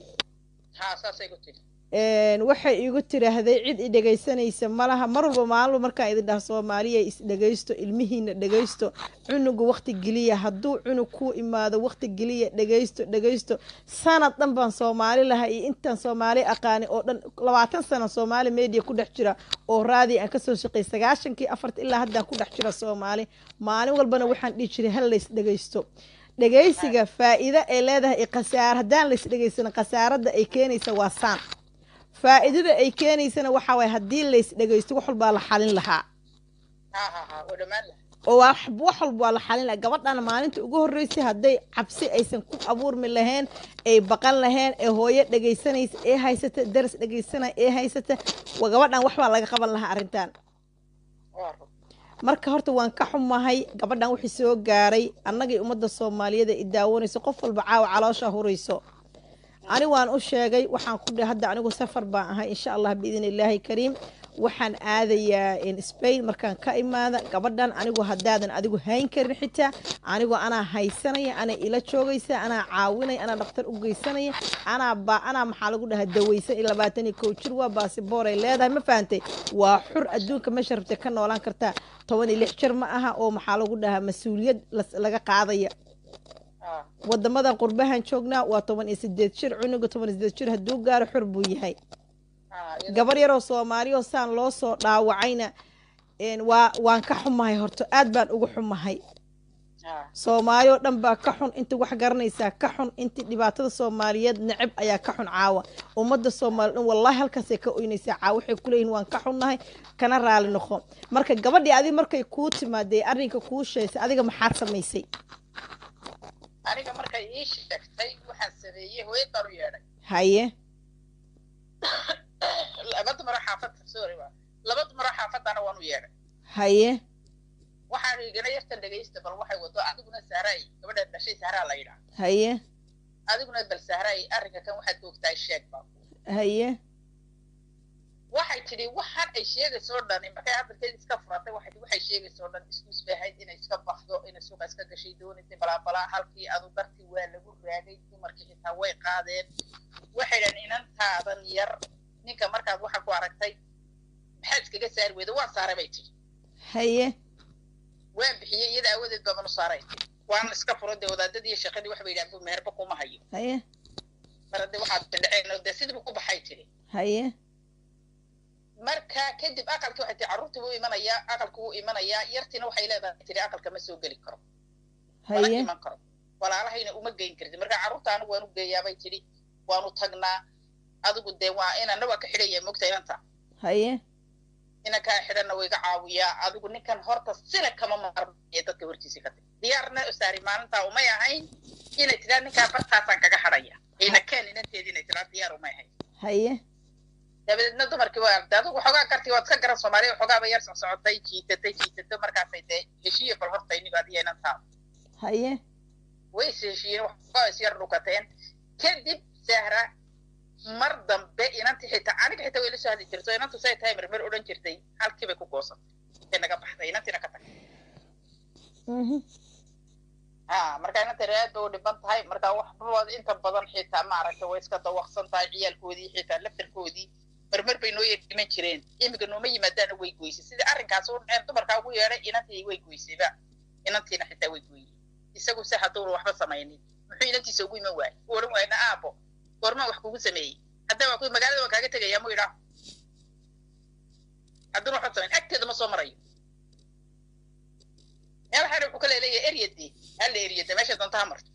Waxay igu tiraahday cid i dhegaysanaysa malaha. Mar walba, maalin markaan idin dhaha Soomaaliya is dhegaysto, ilmihiina dhegaysto, cunuga waqti geliya. Hadduu cunug kuu imaado, waqti geliya, dhegaysto, dhegaysto. Sanad dhan baan Soomaali lahay iyo intaan Soomaali aqaani oo dhan, 20 sano Soomaali media ku dhex jira oo raadi aan kasoo shaqeey, 90-kii afarta ilaa haddaan ku dhex jira Soomaali. Maalin walbana waxaan dhihi jiray hal lays dhegaysto. Dhegaysiga faa'iido ay leedahay iyo khasaar. Haddaan lays dhegaysano, khasaaradda ay keenaysa waa saan, faa'iidada ay keenaysana waxaa waay haddii lays dhegaysto wax walbaa la xalin lahaa oo wax walba waa la xalin lahaa. Gabadhana maalinta ugu horreysay hadday cabsi aysan ku abuurmi lahayn, ay baqan lahayn, ee hooyo dhegaysanaysa ee haysata, daras dhegaysanaya ee haysata, gabadhan wax baa laga qaban lahaa arrintan. Marka horta waan ka xumahay gabadhan wixii soo gaaray. Annagii ummadda Soomaaliyeed ee i daawanayso, qof walba caawa caloosha hurayso. Ani waan u sheegay, waxaan ku dhahay hadda anigu safar baan ahay, insha Allah biidni illaahi kariim waxaan aadayaa Spain. Markaan ka imaada gabadhan, anigu haddaadan adigu hayn karin xitaa anigu anaa haysanaya, anaa ila joogaysa, anaa caawinaya, anaa dhakhtar u geysanaya, anaa ba anaa maxaa lagu dhahaa daweysan. Iyo 21 jir waa, baasiboor ay leedahay, ma fahantay? Waa xur, adduunka meesha rabtay ka noolaan kartaa. 16 jir ma aha oo maxaa lagu dhahaa mas-uuliyad laga qaadaya. Wadamadan qurbahan joognaa waa 18 jir. Cunuga 18 jir hadduu gaaro xur buu yahay. Gabar yaroo Soomaaliya oo saan loo soo dhaawacayna waan ka xumahay, horta aad baan uga xumahay. Soomaali oo dhan baa ka xun, inta wax garanaysaa ka xun, intii dhibaatada Soomaaliyeed neceb ayaa ka xun. Caawa ummadda Soomaaliya dhan wallahi halkaasay ka oynaysaa caawa. Waxay kuleeyihin waan ka xunnahay, kana raali noqo. Marka gabadhii adiga markay kuu timaadee arrinka kuu sheysay, adiga maxaad samaysay? Aniga markay ii sheegtay waxaan sameeyey, hooyad baan u yeedhay. Haye. Laba dumaro xaafadda, sorry, laba dumaro xaafadana waan u yeedhay. Haye. Waxaan igana yartan dhegaysta bal waxay wado. Adiguna Sahraay, gabadha dhashay Sahraa la yidhaa. Haye. Adiguna bal Sahraay arrinka kan waxaad ka ogtahay sheeg baa. Haye. Waxay tidhi waxaan ay sheegayso oo dhan markay hadalkeeda iska furatay, waxay waxay sheegayso oo dhan iskuus bay ahayd, inay iska baxdo, inay suuqa iska gashay doonaysay, balaabalaa. Halkii adu dartii waa lagu raagay, dumarkii xitaa way qaadeen. Waxay dhahan inantaadan yar ninka markaad waxa ku aragtay maxaad iskaga saari weyda? Waan saaray bay tidhi. Haye. Waan bixiyey, iyada aawadeed baaban u saaray, waan iska furo dee. Wadaadadii iyo shaqadii waxbay yidhahan bu meherba kuma hayo. Haye. Mar haddii waxaad dhaceen dee sidiibu ku baxay tidhi. Haye. Marka kadib aqalkii waxay tihi carruurtii wuu imanayaa, aqalku wuu imanayaa, yartiina waxay leedahay tidhi aqalka ma soo geli karo, mana iman karo, walaalahayna uma geyn kartid. Marka carruurta anigu waan u geeyaabay tidhi, waanu tagnaa. Adigu dee waa inana waa ka xidhaya mogta inanta. Haye. Inankaa xidhanna way iga caawiyaa. Adigu ninkan horta sina kama maarmaya dadka hortiisa ka tag. Diyaarna saari maalintaa umay ahayn inay tidhaa ninkaa bartaasaan kaga hadhaya ina keen inanteedii, inay tidhaa diyaar umay ahayn. Haye. Dabadeedna dumarkii waa adigu waxoogaa karti waad ka garan Soomaaliya, waxoogaaba yar socsocotay, jiitatay, jiitatay, markaasay dee heshiiye bal horta inigu adiga inantaa. Haye. Way is heshiiyeen, waxoogaa is yar dhukateen. Kadib Sahra mar dambe inanti xitaa aniga xitaa way la soo hadli jirto, inantu say tahay marmar odhan jirtay, halkii bay ku goosatay intay naga baxday inantiina ka tagtay. Ha, marka inanta aad bay u dhiban tahay. Marka waxbabood inta badan xitaa maaragtay way iska dawaqsan tahay. Ciyaalkoodii xitaa laftarkoodii marmar bay noo iman jireen, iminka nooma yimaadaana, way goysay. Sidii arrinkaas u dhaceen dumarkaa ugu yeedhay, inantii way goysayba, inantiina xitaa way gooyey. Isagu se hadduuna waxba samaynin muxuu inantiisa ugu iman waayey? U odhan waayna aabo goormaan wax kugu sameeyey? Hadda waa ku magaalada waan kaaga tegayaa mu idhaa. Hadduuna waxba samayn agteeda ma soo marayo. Meel waxaana wuxuu kale leeyahay eryadii hala eryada meesha doonta ha marto.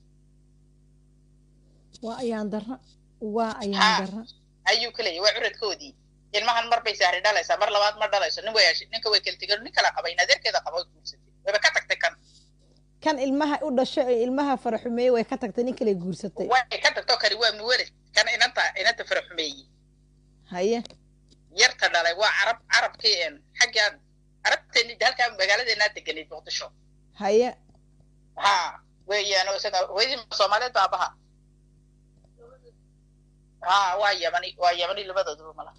Waa ayaan darra, waa ayaan darra. Ayuu ka leeyahay waa curadkoodii. Ilmahan mar bay Sahri dhalaysaa, mar labaad ma dhalayso. Nin way ninka way kala tegeen, nin kala qabay, adeerkeeda qaba, way guursatay, wayba ka tagtay kan. Kan ilmaha u dhashay ee ilmaha faraxumeeyey way ka tagtay, nin kale guursatay. Way ka tagtoo kani waa muwalad kan inanta faraxumeeyey. Haye. Yarta dhalay waa carab, carabkii een xaggaa carabteeni halkaa magaaladeenaa deganayd Muqdisho. Haye. Ha weeyaan, isaga hooyadii Soomaaliyeed, baabaha ha waa Yamani, waa Yamani labadooduba mala.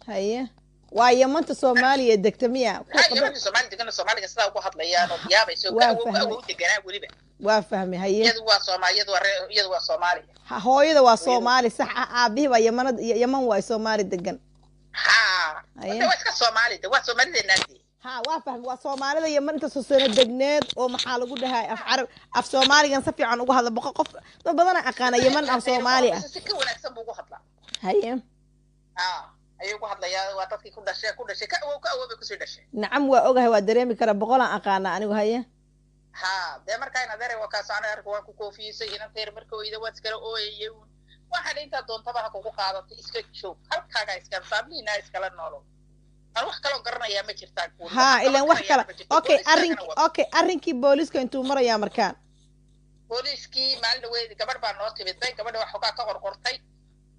Haye. Waa Yamanta Soomaaliya degta miya? Ha, Yamanta Soomaaliya degana, Soomaaliga sidaa ugu hadlayaan oo yaabayso. Waa ka awow fahmay. Awow deganaa weliba. Waa fahmay, haye. Iyadu waa Soomaali, iyadu waa iyadu waa Soomaaliya. Hooyada waa Soomaali, sax ah. Aabihii baa Yamanad, Yaman waay, Soomaali degan. Ha. Haye. De waa iska Soomaali, de waa Soomaalideenaadi. Ha, waa fahmay. Waa Soomaalida Yaman inta soo sano degneed oo maxaa lagu dhahay, af Carab, af Soomaaligan si fiican uga hadla. Boqol qof, dad badana aqaana Yaman af Soomaali ah. Si ka wanaagsan buu ugu hadlaa. Haye. Ha, ayuu ugu hadlayaa. Waa dadkii ku dhashay, ku dhashay, ka awow, ka awow bay kusii dhashay. Nacam, waa ogahay, waa dareemi karaa, boqolaan aqaana anigu. Haye. Ha, dee markaa in adeer waa kaas. Aniga arka waan ku koofiyisay inanta yar marka oyda, waan iskala ooyayay uun. Waxaan intaa doontaba ha kugu qaadato, iska joog halkaaga, iska saamliina, iskala noolo. Aan wax kaloo garanayaa ma jirtaan kuul. Ha, ilan wax kale. Okay, arink okay, arrinkii booliska intuu marayaa markaan? Booliiskii maalin dhaweyd gabadh baa noo timid bay, gabadha wax xogaa ka qorqortay.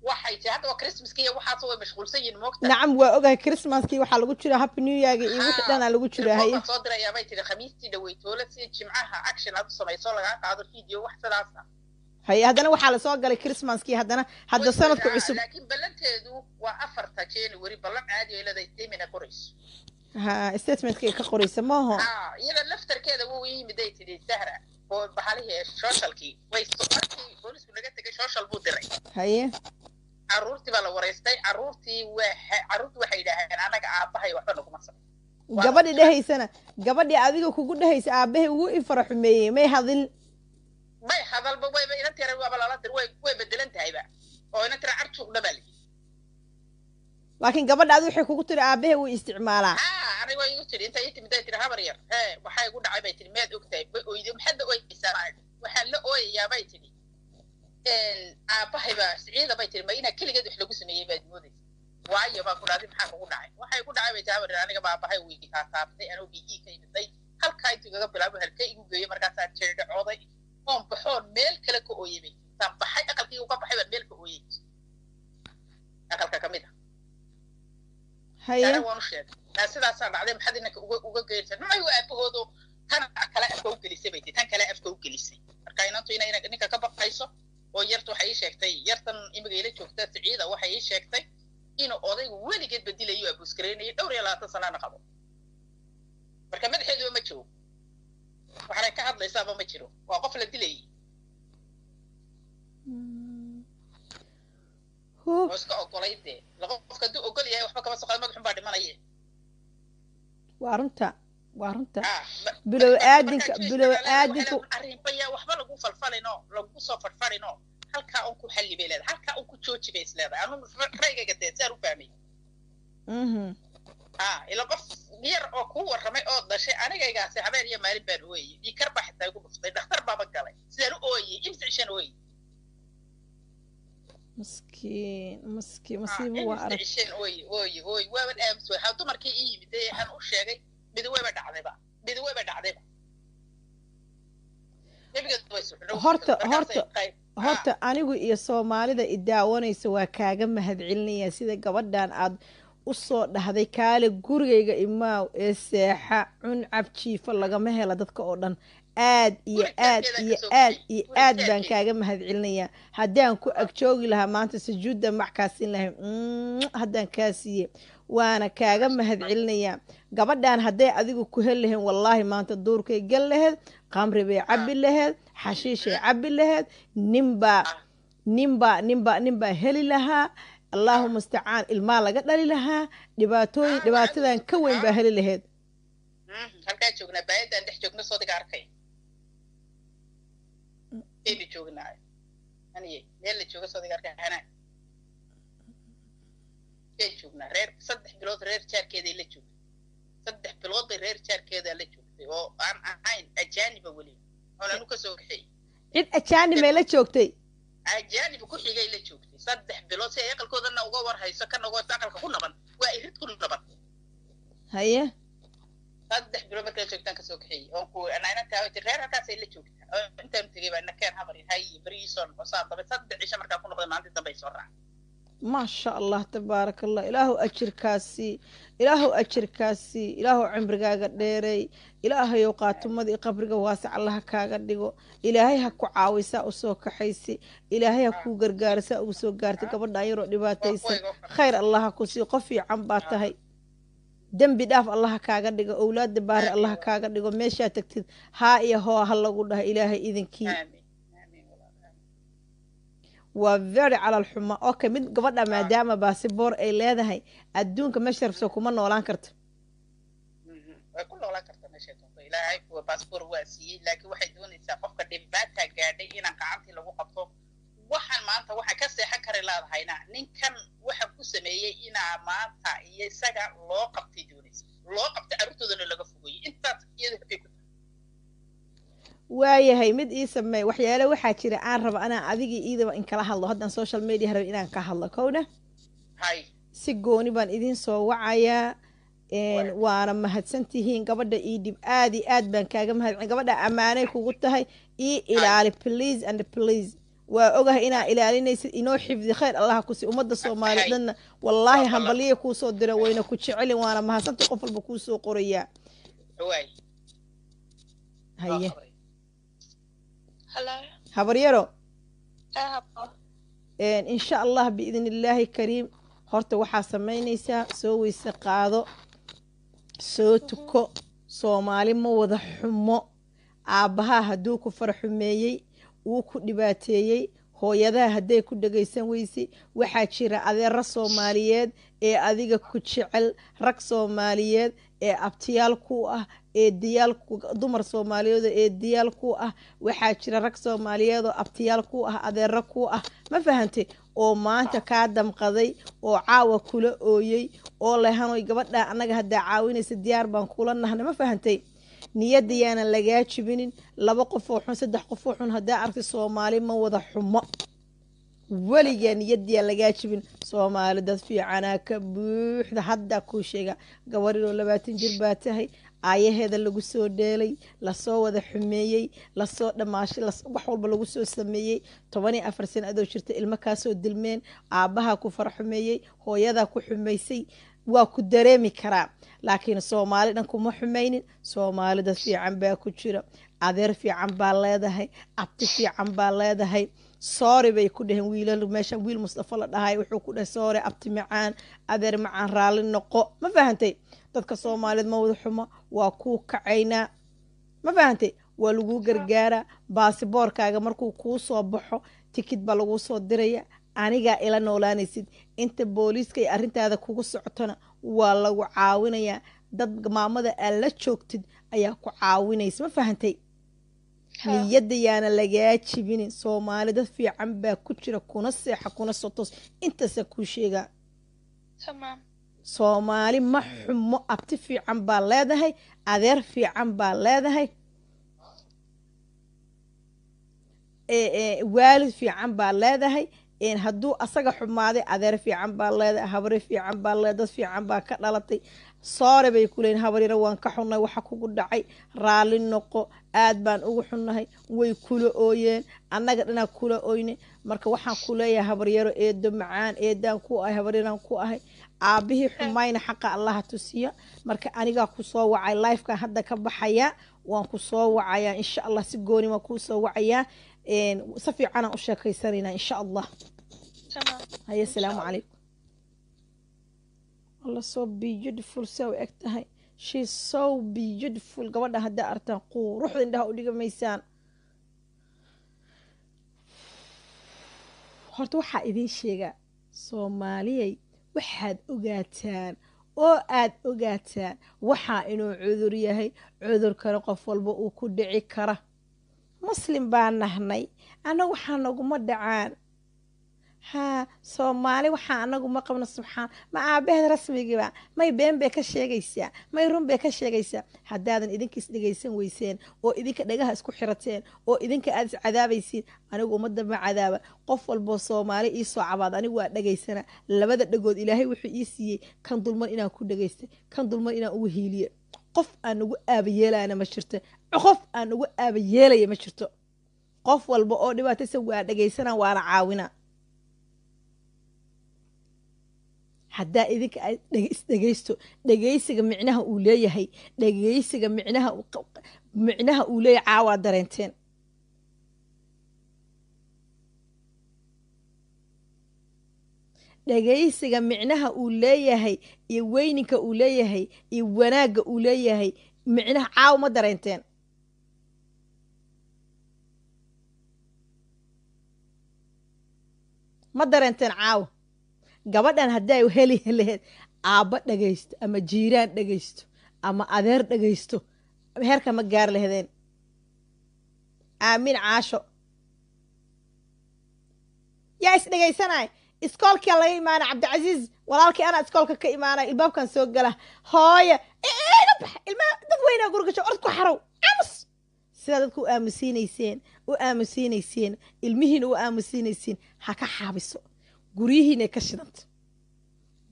Waxay tii hadda waa Christmaskii iyo waxaas, way mashquulsan yihiin, moogta. Nacam, waa ogahay, Christmaskii waxaa lagu jiraa, Happy New Year iyo wixii dhanaa lagu jiraa. Haye. Baan soo dirayaa bay tiri Khamiistii dhaweytoola, si Jimcaha action aad u samayso, lagaa qaado video, wax sidaas ah. Haye, haddana waxaa lasoo galay Christmaskii, haddana hadda sanadka cusub. Laakiin ballanteedu waa 4-ta January, ballan caadi oo leedahay, statement qorayso. Ha, statementka ay ka qoraysa maaho. Ha, iyada laftarkeeda wuu ii yimid ay tidhi Sahra oo bahalihii socialkii way markii boolisku naga tegay social buu diray. Haye. Carruurtii baa la wareystay. Carruurtii waa carruurtii waxay yidhaaheen anaga aabbahay waxba naguma samay. Gabadhii dhehaysana, gabadhii adiga kugu dhehaysa aabbahay ugu ifara xumeeyey, may hadil? May hadalba, wayba inanta yara waaba lala dir, way bedelan tahayba oo inanta yara carjuuqdha baa layidhi. Laakiin gabadha adi waxay kugu tiri aabbahay wuu isticmaalaa. Ha, aniga waa igu tiri, inta ii timid ay tiri habar yar hee, waxaa igu dhacay bay tiri, miyaad ogtahay? Way oyday. Maxaad la ooyeysaa baan idhi. Waxaan la ooyayaa bay tidhi aabbahay baa Siciida bay tiri, ma inaa keligeed wax lagu sameeyey baad moodaysa? Waayo baan ku dhahday, maxaa kugu dhacay? Waxay igu dhacay bay tiri habar yar, aniga ba aabbahay wuu ii taataabtay anoo bi ka imiday, halkaa intuu igaga bilaabo halkee igu geeyey, markaasaan jirdhacooday oon baxoon meel kale ka ooyey bay tiri. Intaan baxay aqalkii uga baxay baan meel ka ooyey, aqalka ka mid ah. Haye. Ana waan u sheegay taa sidaasaa dhacday, maxaad inanka uga geynaysaa? Nimay waa aabahoodo, tan kale afka u gelisay bay tihi, tan kale afka u gelisay. Marka inantu inay ninka ka baqayso oo yartu waxay ii sheegtay, yartan imiga ila joogta Siciida, waxay ii sheegtay inuu odaygu weligeed bedilayo, abuusgareynayay, dhowr iyo labaatan sanana qabo. Marka madaxeeduba ma joogo, waxaanay ka hadlaysaaba ma jiro, waa qof la dilayay Hub. oo iska ogolay. Dee laba qofka hadduu ogol yahay waxba kama soo qaado, madaxun baa dhimanaya. Waa runta, waa runta. Ah, Bilow aadinka, markaa bilow jeeska leedahay, aadinku. waxay leedahay arrinba yaa waxba lagu falfalino, lagu soo farfarino, halkaa un ku xalli bay leedahay, halkaa un ku jooji bay is leedahay. Anu raygayga dee saan u fahmay. Ah, ila qof yar oo kuu warramay oo dhashay, anigaygaasi habeen iyo maalin baan ooyey, dhiikar baa xitaa igu dhuftay, dhakhtar baaba galay sidaan u ooyey, imse cishaan ooyey. Maskiin, maskiin, masiibo waa imse arag. Cishaan ooyey, ooyey, ooyey, waaban aamus. Waxaa dumarkii ii yimid ee aan u sheegay, mid wayba dhacdayba, mid wayba dhacdayba. Nebigeedu way suxnoo. Horta anigu iyo Soomaalida i daawanaysa waa kaaga mahadcelinaya sida gabadhan aad u soo dhahday kaale gurigayga imaaw ee seexa, cun, cab, jiifa lagama hela dadka oo dhan. Aad iyo Guri aad jaarkeeda iyo ka soo aad bixi. iyo Guri aad baan jaarkeeda. kaaga mahadcelinayaa. Haddaan ku agjoogi lahaa maanta sujuudda mac kaa siin lahay, haddaan kaa siiyey, waana kaaga mahadcelinayaa. Gabadhan hadday adigu ku heli lahayn, wallaahi maanta duurkay gal laheyd, qamri bay cabbi laheyd, xashiishay cabbi laheyd, ninbaa ninbaa heli lahaa, Allahu mustacaan, ilmaa laga dhali lahaa, dhibaatooyin dhibaatadan ka weyn baa heli laheyd. Halkaa joognaa, baayadaan dhex joogno, soodiga arkay aynu joognaa aniye meel la jooga, soodiga arkay hanaa keen joognaa. Reer 3 bilood reer jaarkeeday la joogtay, 3 bilood bay reer jaarkeeda la joogtay oo aan ahayn ajaaniba weliba oon anu kasoo kaxeey. Cid ajaanibay la joogtay? Ajaaniba ku xigay la joogtay 3 bilood si ay aqalkoodana uga war hayso, kana uga aqalka ku naban, waa irid ku naban. Haye. 3 bilood markay joogtaan kasoo kaxeeyey oon ku anaa reer halkaasay la joogtaa oo intaan tegey baa nakeen habar hay beriisoo noqo saa dambe, 3 cisho markaa ku noqday, maalintii dambe ay soo raacay. Maasha Allah, tabaaraka Allah. Ilaahu ajirkaasi, Ilaahu ajirkaasi, Ilaahu cimrigaaga dheereey, Ilaahayow qaatumadii qabriga waasic Allaha kaaga dhigo. Ilaahay ha ku caawisaa usoo kaxaysi, Ilaahay ha kuu gargaarisaa ugu soo gaartay gabadhan yaroo dhibaataysan. Khayr Allah ha ku sii, qof fiican baa tahay. Dembi dhaaf Allaha kaaga dhigo, owlaada baari Allaha kaaga dhigo, meeshaa tagtid haa iyo hoo ha lagu dhaha, Ilaahay idinkii. Aamin, aamin walaal, aamin. Waa very calal xuma. Okay, mid gabadha maadaama baasiboor ay leedahay, adduunka meesha rabso kuma noolaan karto. Way ku noolaan kartaa meeshay doonto. Ilaahay kuwa baasboor waa siiyey, laakiin waxay doonaysaa qofka dhibaataa gaadhay inaan gacantii lagu qabto. Waxaan maanta waxaan ka seexan kari leedahayna ninkan waxaan ku sameeyey inaa maanta iyo isaga loo qabtay doonaysa, loo qabtay, carruurtoodana laga fogeeyey, intaas iyada habay ku tahay. Waayahay, mid ii sameey. Waxyaale waxaa jira aan raba anaa adigii iidaba in kala hadlo haddaan social media raba inaan ka hadlo kowna. Hay. Si gooni baan idin soo wacayaa. Waana mahadsantihiin. Gabadha ii dhib, aad iyo aad baan kaaga mahadcelin. Gabadha ammaanay kugu tahay, ii ilaali, please and please. Waa ogahay inaa ilaalinaysid, inoo xifdi. Khayr Allaha kusi. Ummadda Soomaaliya dhanna wallaahi hambaliya kuusoo dira, wayna ku jecelin, waana mahadsantay. Qof walba kuusoo qorayaa. Waay. Haye. Hello. Habaryaro. Habo. Insha Allah, biidn Illaahi kariim, horta waxaa samaynaysaa, soo weyse qaado, soo tuko. Soomaali ma wada xumo. Aabbahaa hadduu ku faraxumeeyey, uu ku dhibaateeyey, hooyadaha hadday ku dhagaysan weysay, waxaa jira adeero Soomaaliyeed ee adiga ku jecel, rag Soomaaliyeed ee abtiyaal ku ah, eediyaal, dumar Soomaaliyeed oo eediyaal ku ah. Waxaa jira rag Soomaaliyeed oo abtiyaal ku ah, adeero ku ah, ma fahantay, oo maanta kaa damqaday oo caawa kula ooyey oo lehanoy gabadha annaga haddaa caawinaysa diyaar baan kula nahna, ma fahantay? Niyadda yaanan lagaa jibinin. Laba qof oo xun, saddex qof oo xun haddaa aragtay, Soomaali ma wada xumo. Weligaa niyadiyaan lagaa jibin. Soomaali dad fiicanaa ka buuxda. Haddaa kuu sheega, gabarinoo 20 jir baa tahay, aayaheeda lagu soo dheelay, lasoo wada xumeeyey, lasoo dhamaashay, wax walba lagu soo sameeyey. 14 sano adoo jirta ilmo kaasoo dilmeen, aabbahaa ku faraxumeeyey, hooyadaa ku xumaysay, waa ku dareemi karaa. Laakiin Soomaali dhan kuma xumaynin. Soomaali dad fiican baa ku jira. Adeer fiican baa leedahay, abti fiican baa leedahay. Sorry bay ku dheheen wiilal meesha. Wiil Mustafa la dhahay wuxuu ku dhahay, "Sorry abti macaan, adeer macaan, raalli noqo." Ma fahantay? Dadka Soomaaliyeed ma wada xumo. Waa kuu kacaynaa, ma fahantay? Waa laguu gargaaraa. Baasiboorkaaga markuu kuu soo baxo, tikid baa laguu soo diraya, anigaa ila noolaanaysid. Inta booliiska iyo arrintaada kugu socotona waa lagu caawinayaa. Dad maamada aad la joogtid ayaa ku caawinaysa, ma fahantay? Niyadda yaana lagaa jibinin. Soomaali dad fiican baa ku jira. Kuna seexa, kuna sotos, intaasaa kuu sheegaa. Tamaam. Soomaali ma xumo. Abti fiican baa leedahay, adeer fiican baa leedahay, waalid fiican baa leedahay. Hadduu asaga xumaaday, adeer fiican baa leedahay, habri fiican baa leedahay, dad fiican baa ka dhalatay. Sorry bay ku leeyihin, habaryaro, waan ka xunnahay waxa kugu dhacay, raalli noqo, aad baan ugu xunnahay. Way kula ooyeen, annaga dhanaa kula oyne. Marka waxaan ku leeyahay, habaryaro, eedo macaan, eedaan ku ahay, habaryaraan ku ahay. Aabbihii xumayna xaqa Allaha tusiya. Marka anigaa ku soo wacay, lifekan hadda ka baxaya, waan ku soo wacayaa insha Allah. Si gooni waan kuu soo wacayaa, si fiicanaan u sheekaysanaynaa insha Allah. Tamaam. Haye, asalaamu calaykum. Allah, so beautiful, saa u eg tahay. She's so beautiful. Gabadha haddaa artaan, quruxda indhaha u dhigamaysaan. Horta waxaa idiin sheegaa, Soomaaliyay, waxaad ogaataan oo aad ogaataan waxaa inuu cudur yahay. Cudurkana qof walba uu ku dhici kara. Muslim baa nahnay annagu, waxaa naguma dhacaan. Haa, Soomaali waxaa anagu ma qabno. Subxaan, ma aabaheed rasmigiiba may been bay ka sheegaysaa, may run bay ka sheegaysaa? Haddaadan idinka isdhegaysan weyseen oo idinka dhagaha isku xirateen oo idinka aad iscadaabaysiin, anigu ummadda ma cadaaba. Qof walboo Soomaali iisoo cabaad, anigu waa dhegaysana. Labada dhagood Ilaahay wuxuu ii siiyey kan dulman inaan ku dhegaystay, kan dulman inaan ugu hiiliye. Qof aan ugu aabayeelayana ma jirto, qof aan ugu aabayeelaya ma jirto. Qof walba oo dhibaataysan waa dhegaysana, waana caawina. Haddaa idinka aad isdhegaysto, dhegaysiga micnaha uu leeyahay, dhegaysiga micnaha uu leeyahay caawaa dareenteen. Dhegaysiga micnaha uu leeyahay iyo weyninka uu leeyahay iyo wanaagga uu leeyahay micnaha caawa ma dareenteen? Ma dareenteen caawa? Gabadhan hadday heli laheyd aabba dhegaysto ama jiiraan dhegaysto ama adeer dhegaysto, heerka ma gaari lahdeen. Aamin caasho yaa is dhegaysanaya. Iskoolkaa laga imaanay Cabdicasiis walaalkii, anaa iskoolka ka imaanay, ilbaabkan soo gala, hooya iga bax, ilmaha dad weynaa gurigasho, ord ku xarow, aamus. Sidaa dadka u aamusiinayseen, u aamusiinayseen ilmihiina, u aamusiinaysiin, ha ka xaabiso. Guryihiinay ka shidanta,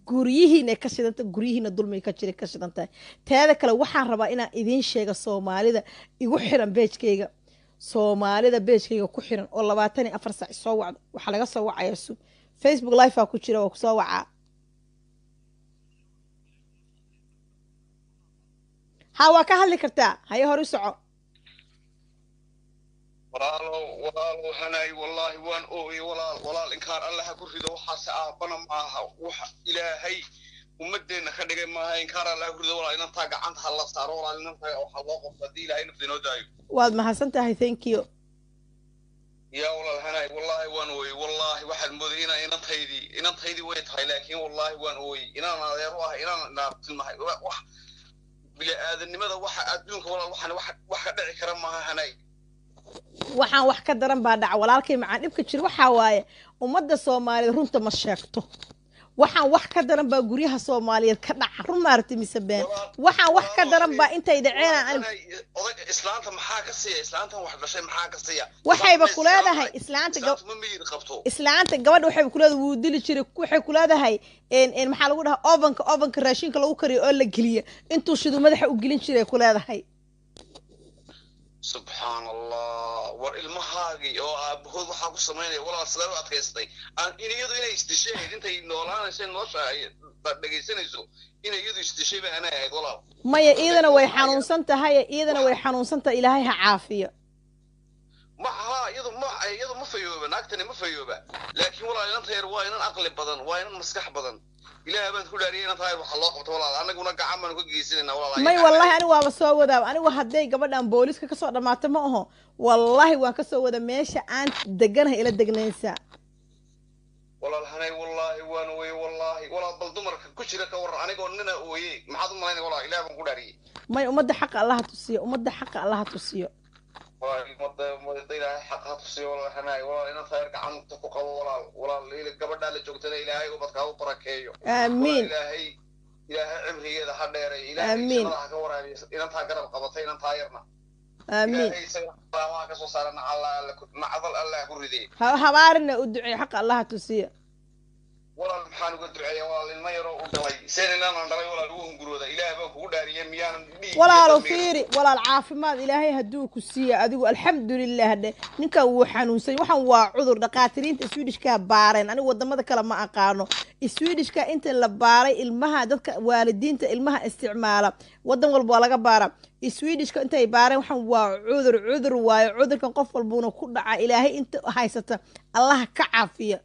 guryihiinay ka shidanta, guryihiina dulmiga ka jiray ka shidan tahay. Teeda kale, waxaan rabaa inaan idiin sheego Soomaalida igu xiran page-kayga, Soomaalida page-kayga ku xiran oo 24 saac soo wacdo. Waxaa laga soo wacaya sug, Facebook live aa ku jira, waa kusoo wacaa. Ha, waa ka hadli kartaa, haye, hor u soco. Walaalow, walaalow Hanay, wallaahi waan ooyey walaal. Walaal, inkaar Alle ha ku rido. Waxaase aabbana maaha, wax Ilaahay ummadeenna ka dhigay maaha. Inkaar Alle ha ku rido walaal. Inantaa gacanta ha la saaro walaal. Inantaa waxaa loo qabto haddii Ilaahay nafta inoo daayo. Waad mahadsan tahay, thank you. Yaa walaal Hanay, wallaahi waan ooyey. Wallaahi waxaad mooday inaa inantaydii, inantaydii way tahay, laakiin wallaahi waan ooyey. Inaan adeer u ah, inaan naabtilmahay, wax bini-aadanimada, waxa adduunka walaal, waxaan wax ka dhici kara maaha, Hanay. Waxaan wax ka daran baa dhaca, walaalkay macaan. Dhibka jir waxaa waaye ummadda Soomaaliyeed runta ma sheegto. Waxaan wax ka daran baa guryaha Soomaaliyeed ka dhaca. Run maaragtay mise been? Waxaan wax ka daran baa intay dhaceen aan Oday, islaanta maxaa ka siiya? Islaantan wax dhashay maxaa ka siiya? Waxayba ku leedahay islaanta Islaantu ma miyir qabto? Islaanta gabadha waxayba ku leedahay wuu dili jiray. Waxay ku leedahay en maxaa lagu dhahaa, ovenka raashinka lagu kariyo oo la geliya intuu shidu madaxa u gelin jiray, ku leedahay. Subxaan Allah! War ilmahaagii oo aabahood waxaa ku samaynaya walaal, sidee u adkaystay? Aan in iyadu inay isdishay ahayd intay noolaanaysa nolosha ay dhegaysanayso, inay iyadu isdishay ba anay ahayd walaal. Maya, iyadana way xanuunsan tahay, iyadana way xanuunsan tahay. Ilaahay ha caafiyo. Ma ha, iyadu ma fayooba, naagtani ma fayooba. Laakiin walaal, inanta yar waa inan aqli badan, waa inan maskax badan. Ilaahay baan ku dhaariyay, inanta yar waxaa loo qabto walaal. Annaguna gacan baanu ka geysanayna walaal. May, wallahi ani waaba soo wadaa. Anigu hadday gabadhan booliska kasoo dhammaato ma aho, wallahi waan kasoo wada. Meesha aan deganahay ila degnaynsaa. Walaal Hanay, wallaahi waan ooye wallaahi. Walaal, bal dumarka ku jira ka warran? Anigoo nina ooye, maxaad u malaynaya walaal? Ilaah baan ku dhaariyey. May, ummadda xaqa Allaha tusiyo, ummadda xaqa Allaha tusiyo. Walaal, ummadda Ilaahay xaq ha tusiyo walaal. Hanay, walaal, inanta yar gacanta ku qabo walaal. Walaal, gabadhaa la joogtana Ilaahay ubadka ha u barakeeyo. Aamiin. Ilaahay, Ilaahay cimrigeeda ha dheeray. Ilaahay Aamiin. jannada ha ka waraabiyo inantaa garab qabatay inantaa yarna. Aamiin. Ilaahay isaga salaamaha ka soo saara, nacdal Allah ku ridee. Ha habaarina, u duceey, xaqa Allaha tusiyo. Walaal, maxaan uga duceeya walaal? Ilmo yaroo u dhalay seen inaanan dhalay walaal, ugu hungurooda. Ilaah baan kugu dhaariyey, miyaanan dhiig Walaalo, fiiri walaal, caafimaad Ilaahay hadduu ku siiya, adigu alxamdulilah dhe. Ninkan wuu xanuunsan, waxaan waa cudur. Dhaqaatiriinta Swedishkaa baareen, anigu wadamada kale ma aqaano. Swedishka inta la baaray ilmaha, dadka waalidiinta ilmaha isticmaala, wadan walba waa laga baara. Swedishka intay baareen, waxaan waa cudur, cudur waayo. Cudurkan qof walbuuna ku dhaca. Ilaahay inta haysata Allaha ka caafiya.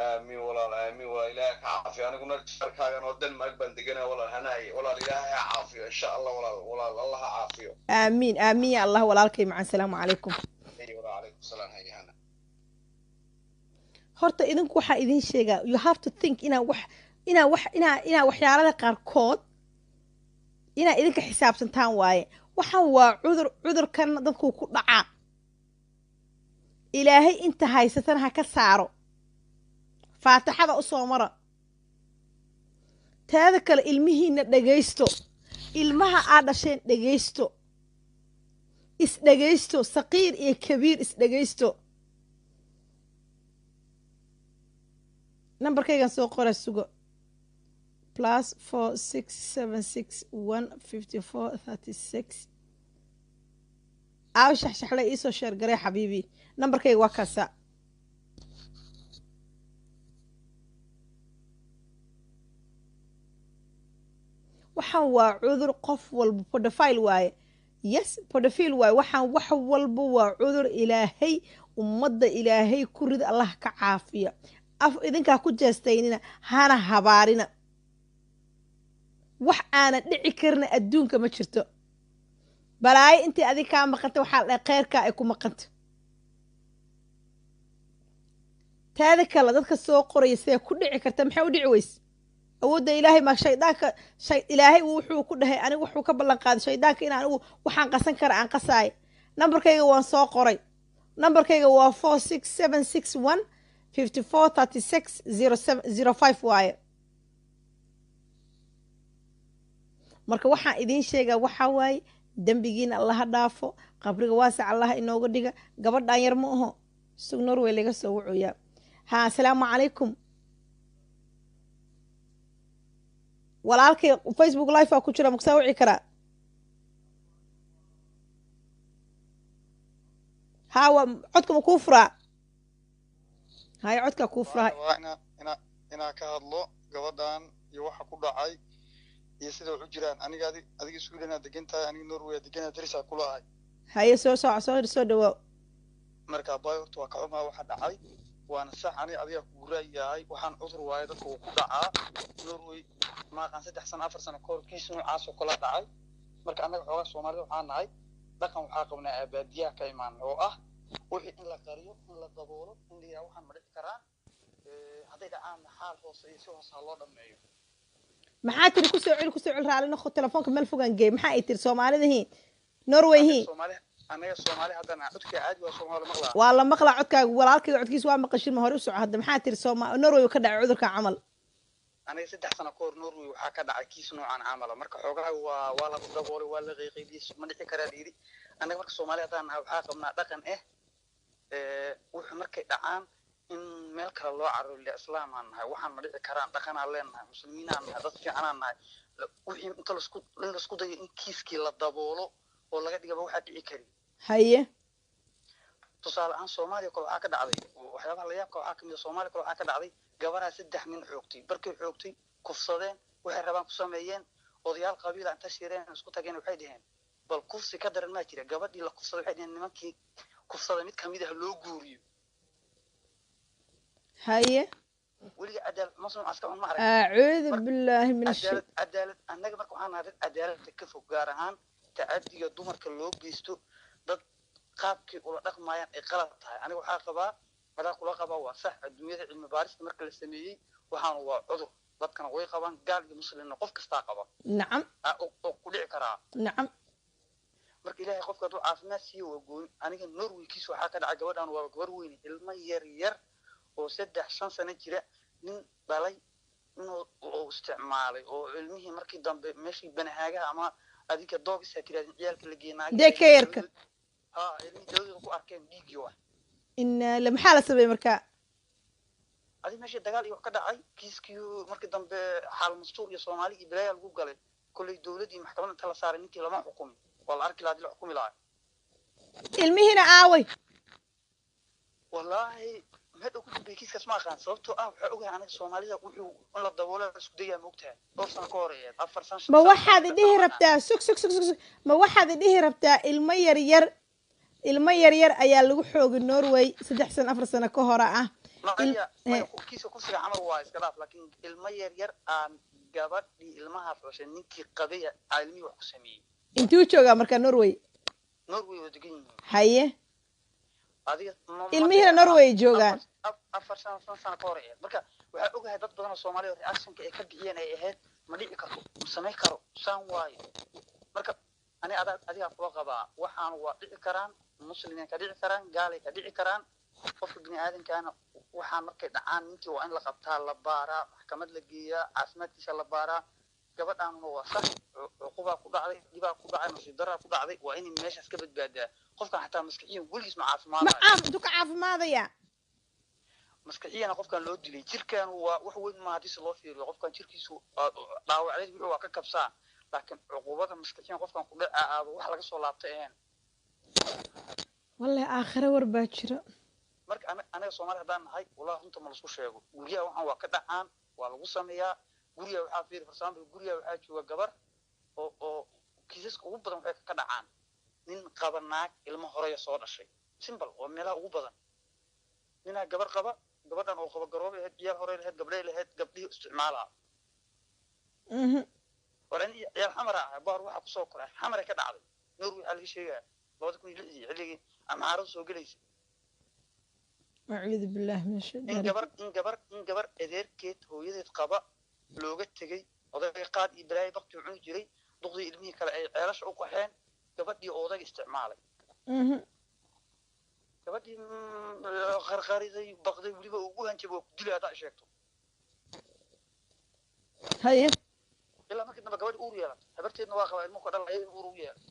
Aamiin walaal, aamiin walaal. Ilaahay ka caafiyo. Aniguna jarkaagan oo Denmark baan deganaa walaal Hanaay. Walaal, Ilaahay ha caafiyo insha Allah walaal. Walaal, Allah ha caafiyo. Aamiin, aamiin ya Allah. Walaalkay macan, salaamu calaykum. Hey walaal, calaykum salaam. Hay hana. Horta idinku waxaa idin sheegaa, you have to think inaa waxyaalada qaarkood inaa idinka xisaabtantaan waaye. Waxaan waa cudur, cudurkan dadkuu ku dhacaa. Ilaahay inta haysatana ha ka saaro, faatixada u soo mara. Taada kale, ilmihiina dhegaysto, ilmaha aad dhasheen dhegaysto, isdhegaysto, saqiir iyo kabiir isdhegaysto. Nambarkaygan soo qora, sugo: +4 6 7 6 1 54 36. Aaw shaxshaxle, iisoo share garee xabiibi. Nambarkayga waa kaasa. Waxaan waa cudur, qof walba pedophile waaye. Yes, pedophile waaye. Waxaan wax walba waa cudur. Ilaahay ummadda Ilaahay ku rid, Allah ka caafiya. Af idinkaa ku jeestaynina, hana habaarina. Wax aanan dhici karna adduunka ma jirto. Balaayo intii adig kaa maqanta, waxaa la dhahay kheyrkaa ay ku maqanta. Taada kale, dadka soo qoraya, see ku dhici karta? Maxay u dhici weyse? Awoodda Ilaahay ma shaydaanka shay? Ilaahay wuxuu ku dhahay, anigu wuxuu ka ballan qaaday shaydaanka in anigu waxaan qasan kara aan qasaayo. Nambarkayga waan soo qoray. Nambarkayga waa 46761 54 36 07 05 waaye. Marka waxaan idiin sheegaa waxaa waaye, dembigiina Allaha dhaafo, qabriga waasac Allaha inooga dhiga. Gabadhan yar ma aho. Sug, Norway laga soo wucuyaa. Ha, asalaamu calaykum walaalkay. Facebook live aa ku jira, makusaa wici karaa? Ha, waa codka ma kuu furaa? Haya, codkaa kuu furaa. Waa inaa ka hadlo gabadhan iyo waxa ku dhacay iyo sida wax u jiraan. Aniga adiga Sweden aad degan tahay, aniga Norway aad degan tahay, darisaa kula ahay. Haye, soo soo soo soo dhawaaw. Marka abaayo, horta waa ka xumaa waxa dhacay, waana sax. Aniga adiga kugu raayahay, waxaan cudur waaye, dadka wuu ku dhacaa. Norway maaqan 3 sano 4 sano kahor kiis noocaas oo kala dhacay. Marka annaga xoogaa Soomaalida waxaa nahay dhaqan waxaa qabnaa aabaadiyaha ka imaanay oo ah wixii in la qariyo, in la daboolo, in la yidhaha waxaan ma dhici karaan. Hadday dhacaanna xaal hoose iyo si hoose ha loo dhameeyo. Maxaa tiri? Kusoo celi, kusoo celi, raali noqo, telefoonka meel fogaan geey. Maxaa ay tiri Soomaalida hiin Norway hiin? Soomaali, annaga Soomaali haddana codka caadi waa, Soomaali maqlaa. Waa la maqlaa codkaaga walaalkayga, codkiisa waa maqashin. Ma hore u soco hadda. Maxaa tiri Sooma Norway ka dhacay cudurka camal? Aniga 3 sano ka hor Norway waxaa ka dhacay kiis noocan camala. Marka xoogaha waa la daboolay, waa la qayqaybiyey, ma dhici karaa la yidhi. Annaga marka Soomaali haddaan nahay waxaa qabnaa dhaqan wuxuu markay dhacaan in meel kale loo cararo ila islaamaan nahay, waxaan ma dhici karaan, dhaqanaan leenahay, muslimiinaan nahay, dad fiicanaan nahay. Wixii inta lasku in laisku dayo in kiiskii la daboolo oo laga dhigaba waxaa dhici karin. Tusaale ahaan, Soomaaliya kale waxaa ka dhacday, waxyaabaha la yaabka waxaa kamid a, Soomaaliya kale waxaa ka dhacday gabaraa saddex nin xoogtay. Barkay xoogtay, kufsadeen, waxay rabaan ku sameeyeen. Odayaal qabiila inta shireen isku tageen waxay dhaheen, bal kufsi ka daran maa jira? Gabadhii la kufsaday waxay dhaheen nimankii kufsaday mid kamid ah loo guuriyo. Weliga cadaalad xumo noocaas ka un ma arag. Acuudu billaahi min ashay. Cadaalad annaga marka waxaan nahay dad cadaaladda ka fog, gaar ahaan tacadiga dumarka loo geysto, dad qaabkii ula dhaqmayaan ay qalad tahay. Aniga waxaa qabaa, adaa kula qabaa, waa sax. Adduunyada cilmi baarista marka la sameeyey, waxaanu waa cudur, dadkana way qabaan, gaal iyo muslimna qof kastaa qaba. Oo ku dhici karaa. Marka Ilaahay qofka hadduu caafimaad siiyo waa gooni. Aniga Norway kiis waxaa ka dhacay, gabadhan waa gabar weyne, ilmo yar yar oo 3 5 sano jira nin dhalay inuu uu isticmaalay oo ilmihii markii dambe meeshii banahaagaha ama adinka doogisa tiraadin ciyaalka la geeyay naagihii. Daycare-ka. Ha, ilmihii dawadooda ku arkeen dhiiggii wax. Inaa la maxaa la sameeyey marka? Adi meeshii dagaal iyo wax ka dhacay, kiiskii markii dambe xaal mastuur iyo Soomaali iyo bilaaya lagu galay. Kolley dowladdii maxkamadda inta la saaray ninkii lama xukumin. Waa la arki lahaa hadii la xukumi lahaa. Ilmihiina aaway? Wallaahi meel uu ku dambeeyey kiiskaas ma aqaan, sababtoo ah waxaa ogahay aniga Soomaalida wuxuu in la daboolo la isku dayaa, moogtahay, dhowr sano ka horeeyeed, 4 sano, 5 Ma sano. waxaad idhihi rabtaa, sug sug sug sug sug, ma waxaad idhihi rabtaa ilmo yar yar, ilmo yar yar ayaa lagu xoogay Norway 3 sano 4 sano ka hore ah? Maya, maya, kiiska kufsiga camal waa iska dhaaf, laakiin ilmo yar yar aan gabadhii ilmahaas dhashay ninkii qabay aa ilmihii wax ku sameeyey. Intuu joogaa marka Norway? Norway waa degan yihiin. Adiga Ilmihiina Norway joogaan. 4 sano 5 sano ka hor ahayd. Marka waxaa ogahay dad badan oo Soomaaliya reactionka ay ka bixiyeen ay ahayd ma dhici karto, ma samayn karo, saan waayo. Marka ani adaa adigaa kula qabaa, waxaan waa dhici karaan, muslimay ka dhici karaan, gaalay ka dhici karaan, qofka bini aadamkaana. Waxaan markay dhacaan ninkii waa in la qabtaa, la baaraa, maxkamad la geeyaa, caafimaadkiisa la baaraa. Gabadhaanuna waa sax, cuqubaa ku dhacday, dhibaa ku dhacay, nasiib daraa ku dhacday, waa inay meeshaas ka badbaadaa. Qofkan xataa maskaxiyan weligiis ma Ma caafimaadayo. Intuu ka caafimaadaya? Maskaxiyana qofkan loo dilay, jirkan waa wax weyn ma haddii si loo fiiriyo. Qofkan jirkiisu dhaawacdeed wuxuu waa ka kabsaa, laakiin cuqubada maskaxiyan qofkan ku dhaca aaba wax laga soo laabtay ahayn. Wallahi aakhire war baa jira. Marka anaga Soomaali haddaan nahay, wallahi runta ma lasku sheego. Guryaha waxaan waa ka dhacaan, waa lagu sameeyaa. Guryaha waxaa fiiri, for example, guryaha waxaa jooga gabar oo kiisaska ugu badan waxay ka dhacaan nin qaba naag ilmo horeya soo dhashay. Simple, waa meelaha ugu badan. Ninaa gabar qaba, Gabadhan oo qaba garoobay ahayd, ciyaal horey lahayd, gabdhay lahayd, gabdhihii isticmaalaa. War in ciyaal Xamara ah baar waxaa kusoo koray, Xamara ka dhacday Norway. Waxaa laga sheegaya 2006-dii, xilligii Amxaaradu soo gelaysa. Acuudu billahi min in shaytaan. Gabar adeerkeed hooyadeed qaba looga tegey, odayga qaad iyo balaayo bakti cuni jiray, duqdii ilmihii kale ay ceelasha u qaxeen, gabadhii odayga isticmaalay. Gabadhii qarqariday, baqday, weliba ugu hanjabay, waa ku dilay haddaa sheegto. Ilaa markii dambe gabadhi uur yeelatay, habarteedna waa qabaa, ilmuhu ka dhalay uur u yeelay.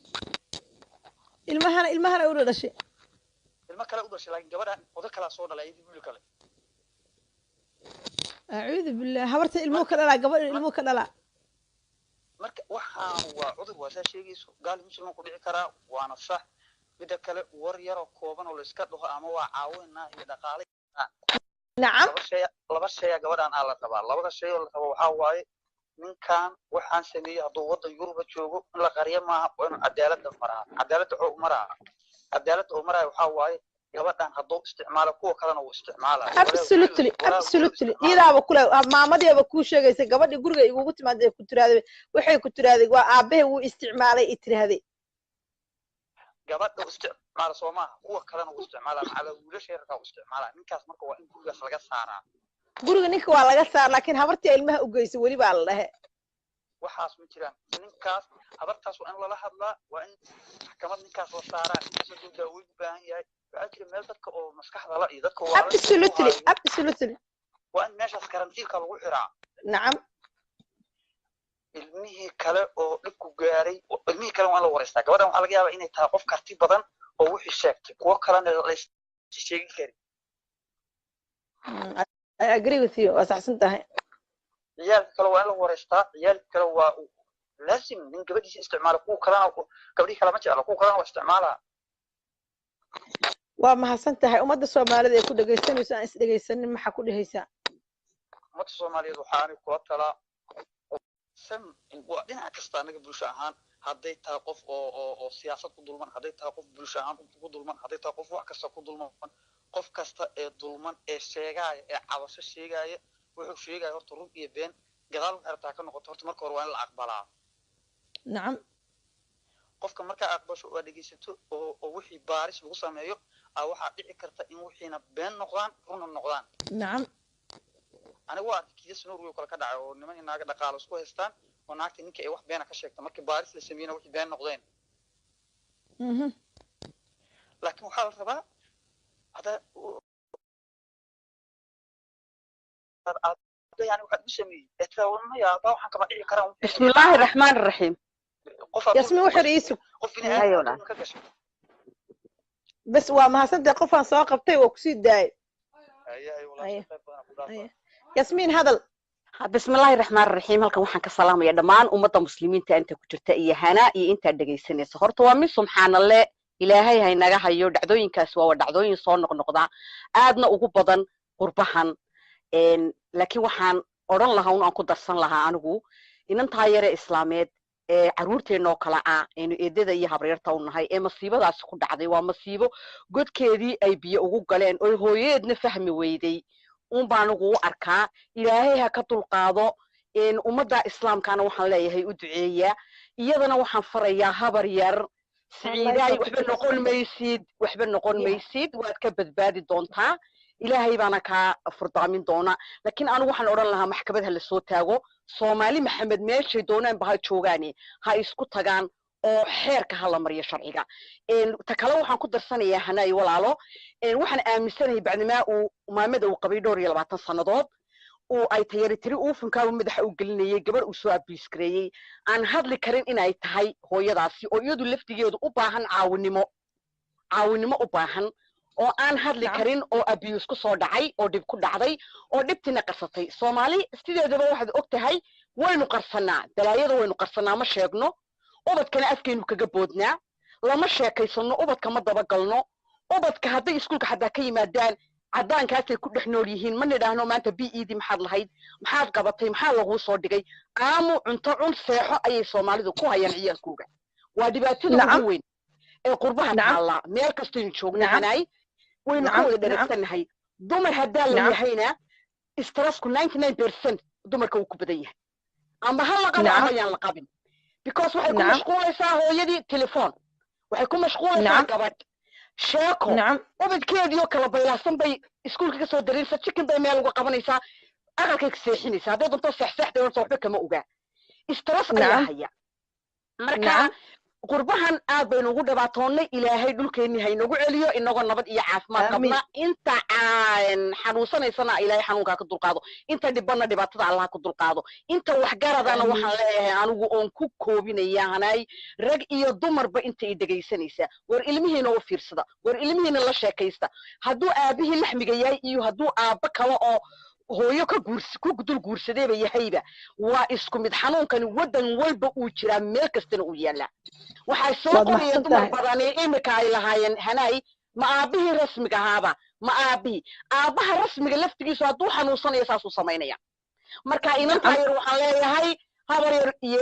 Ilmahana ula dhashay? Ilmo kale u dhashay, laakiin gabadha odo kalaa soo dhalay, ayadii wiil kale. Acuudu billah, habarta ilmuhu ka dhalaa, gabadha ilmuhu ka dhalaa. Marka waxaan waa cudur, waa saa sheegayso, gaal Muslim ku dhici karaa, waana sax. Midda kale, war yaroo kooban oo la iska dhaho ama waa caawinaa iyo dhaqaale. Laba shay gabadhan aa la rabaa. Labada shay oo la rabo waxaa waaye, ninkan waxaan sameeyey hadduu waddan Yuruba joogo, in la qariyo maaha, waa inuu cadaaladda maraa. Cadaaladda wuxuu maraa, cadaaladda uu maraayo waxaa waaye, gabadhan hadduu isticmaalo, kuwa kalena wuu isticmaalaya. Absolutely, iyadaaba kule, maamadiiba kuu sheegaysa, gabadhii guriga igugu timaada ku tiraahday, waxay ku tiraahday, waa aabahe wuu isticmaalay, i tiraahday. Gabadha u isticmaala soo maaha, kuwa kalena wuu isticmaalaa, macala wiilasha yarkaa u isticmaalaa ninkaas. Marka waa in gurigaas laga saaraa. Guriga ninka waa laga saar, laakiin habartii ilmaha u geysay weli baa la dhahe. Waxaas ma jiraan. Ninkaas, habartaas waa in lala hadlaa, waa in maxkamad ninkaas la saaraa. Ninkaas hadduu daaweyn u baahan yahay, waxaa jira meel dadka oo maskaxda la iyo dadka Absolutely. Waa in meeshaas karantiilka lagu xiraa. Ilmihii kale oo dhibku gaaray, ilmihii kale waa in la wareystaa. Gabadhan waxaa laga yaabaa inay tahay qof karti badan oo wixii sheegtay, kuwo kalena la sheegi karin. I agree with you, waa saxsan tahay. Ciyaalka kale waa in la wareystaa. Ciyaalka kale waa laazim. Nin gabadhiisa isticmaala, kuwa kalena, gabdhihii kale ma jecla, kuwa kalena waa isticmaalaa. Waa mahadsan tahay. Ummadda Soomaalida ee ku dhegaysanayso, aan is dhegaysanin, maxaa ku dhehaysaa? Ummadda Soomaaliyeed waxaanay kula talaa sam waa dhinac kasta. Anaga bulsho ahaan, hadday tahay qof oo siyaasad ku dulman, hadday tahay qof bulsho ahaan ku dulman, hadday tahay qof wax kasta ku dulman, qof kasta ee dulman ee sheegaaya ee cabasho sheegaaya, wuxuu sheegaya horta run iyo been gadaal waxay rabtaa ka noqoto, horta marka hore waa in la aqbalaa. Qofka markaa aqbasho oo dhegeysato oo wixii baaris lagu sameeyo, waxaa dhici karta in wixiina been noqdaan, runna noqdaan. Aniga waa arkay kiisas Norway kale ka dhacay oo niman iyo naaga dhaqaalo isku haystaan, oo naagta ninka ay wax beena ka sheegta, markii baaris la sameeyena wixii been noqdeen. Laakiin waxaa la rabaa hadda yani waxaad u sameeyey maya abaa, waxaan kama dhici karaan. بسم الله الرحمن الرحيم. Yasmin, wuxuu iisug. Qof bini aadam ka gashay. Bes, waa mahadsantahay. Qofaan soo qabtay waa kusii daayay. Yasmiin, hadal. بسم الله الرحمن الرحيم. Halkan waxaan ka salaamaya dhammaan ummadda Muslimiinta inta ku jirta iyo Hanaa iyo intaad dhegaysanaysa. Horta waa mid subxaanalle, Ilaahay haynaga hayo. Dhacdooyinkaas waa dhacdooyin soo noqnoqda, aadna ugu badan qurbahan. Laakiin waxaan odhan lahaa un aan ku darsan lahaa anigu, inantaa yare islaameed ee carruurteennoo kale ah, aynu eedada iyo habreerta u nahay, ee masiibadaasi ku dhacday, waa masiibo godkeedii ay biyo ugu galeen oy hooyadeedna fahmi weyday un baan ugu arkaa. Ilaahay ha ka dulqaado. Ummadda Islaamkana waxaan leeyahay u duceeya. Iyadana waxaan farayaa, habar yar Siciidaay, waxba noqon maysid, waxba noqon maysid, waad ka badbaadi doontaa, Ilaahay baana kaa furdaamin doona. Laakiin anigu waxaan odhan lahaa, maxkamad ha lasoo taago. Soomaali Maxamed meeshay doonaanba ha joogaane, ha isku tagaan oo xeerka ha la mariyo, sharciga. Ta kale waxaan ku darsanayaa, Hanaayo walaalo, waxaan aaminsanahay bacdimaa uu maamada uu qabay dhowr iyo 20 sannadood uu ay tayari tiri uufunkaaba madaxa u gelinayay, gabar uu soo abiiskareeyey aan hadli karin inay tahay hooyadaasi, oo iyadu laftigeedu u baahan caawinimo, caawinimo u baahan, oo aan hadli karin, oo abuse ku soo dhacay, oo dhib ku dhacday, oo dhibtina qarsatay. Soomaali sideedaba waxaad og tahay, waynu qarsanaa balaayada, waynu qarsanaa, ma sheegno. Ubadkana afkaynu kaga boodnaa, lama sheekaysano ubadka, ma dabagalno ubadka. Hadday iskuulka xataa ka yimaadaan, caddaankaasay ku dhex nool yihiin, ma nidhaahno maanta PE-dii maxaad lahayd, maxaad qabatay, maxaa laguu soo dhigay? Aamu, cunto cun, seexo ayay Soomaalidu ku hayaan ciyaalkooga. Waa dhibaatada ugu weyn ee qurbaha taallaa. Meel kastaynu joogna, Hanaay, waynu ka wada dharagsannahay. Dumar haddaa la Nacam. yahayna, stressku 99% dumarka wuu ku badan yahay, ama ha la qabo ama yaan la qabin, because waxay ku mashquulaysaa hooyadii telefoon, waxay ku mashquulaysaa gabadh sheeko, ubadkeediioo kala baylaasan bay iskuulka ka soo dareeraysaa, chicken bay meel uga qabanaysaa, aqalkay ka seexinaysaa, hadday doonto seexseexday horta waxba kama ogaa, stress ayaa haya. Marka qurbahan aad baynu ugu dhibaatoonnay. Ilaahay dhulkeennii haynagu celiyo inagoo nabad iyo caafimaad Aamiin. qabna. Inta xanuunsanaysana Ilaahay xanuunkaa ka dulqaado, inta dhibanna dhibaatada Allah ka dulqaado, inta waxgaradana Aamiin. waxaan leeyahay anigu oon ku koobinaya hanaay, rag iyo dumarba inta i dhegaysanaysa, war ilmihiina u fiirsada, war ilmihiina la sheekaysta. Hadduu aabihii laxmiga yahay iyo hadduu aabbo kale oo hooyo ka guurs ku dul guursadeeba yahayba, waa isku mid. Xanuunkani waddan walba uu jiraa, meel kastana uu yaallaa. Waxay soo Waad qorayeen mahadsan dumar tahay. badani imika ay lahaayeen, "Hanaay, ma aabihii rasmiga ahaaba?" Ma aabihii, aabbaha rasmiga laftigiisu hadduu xanuunsanayo saasuu samaynaya. Marka inantaa yar waxaan leeyahay, habar yar iyo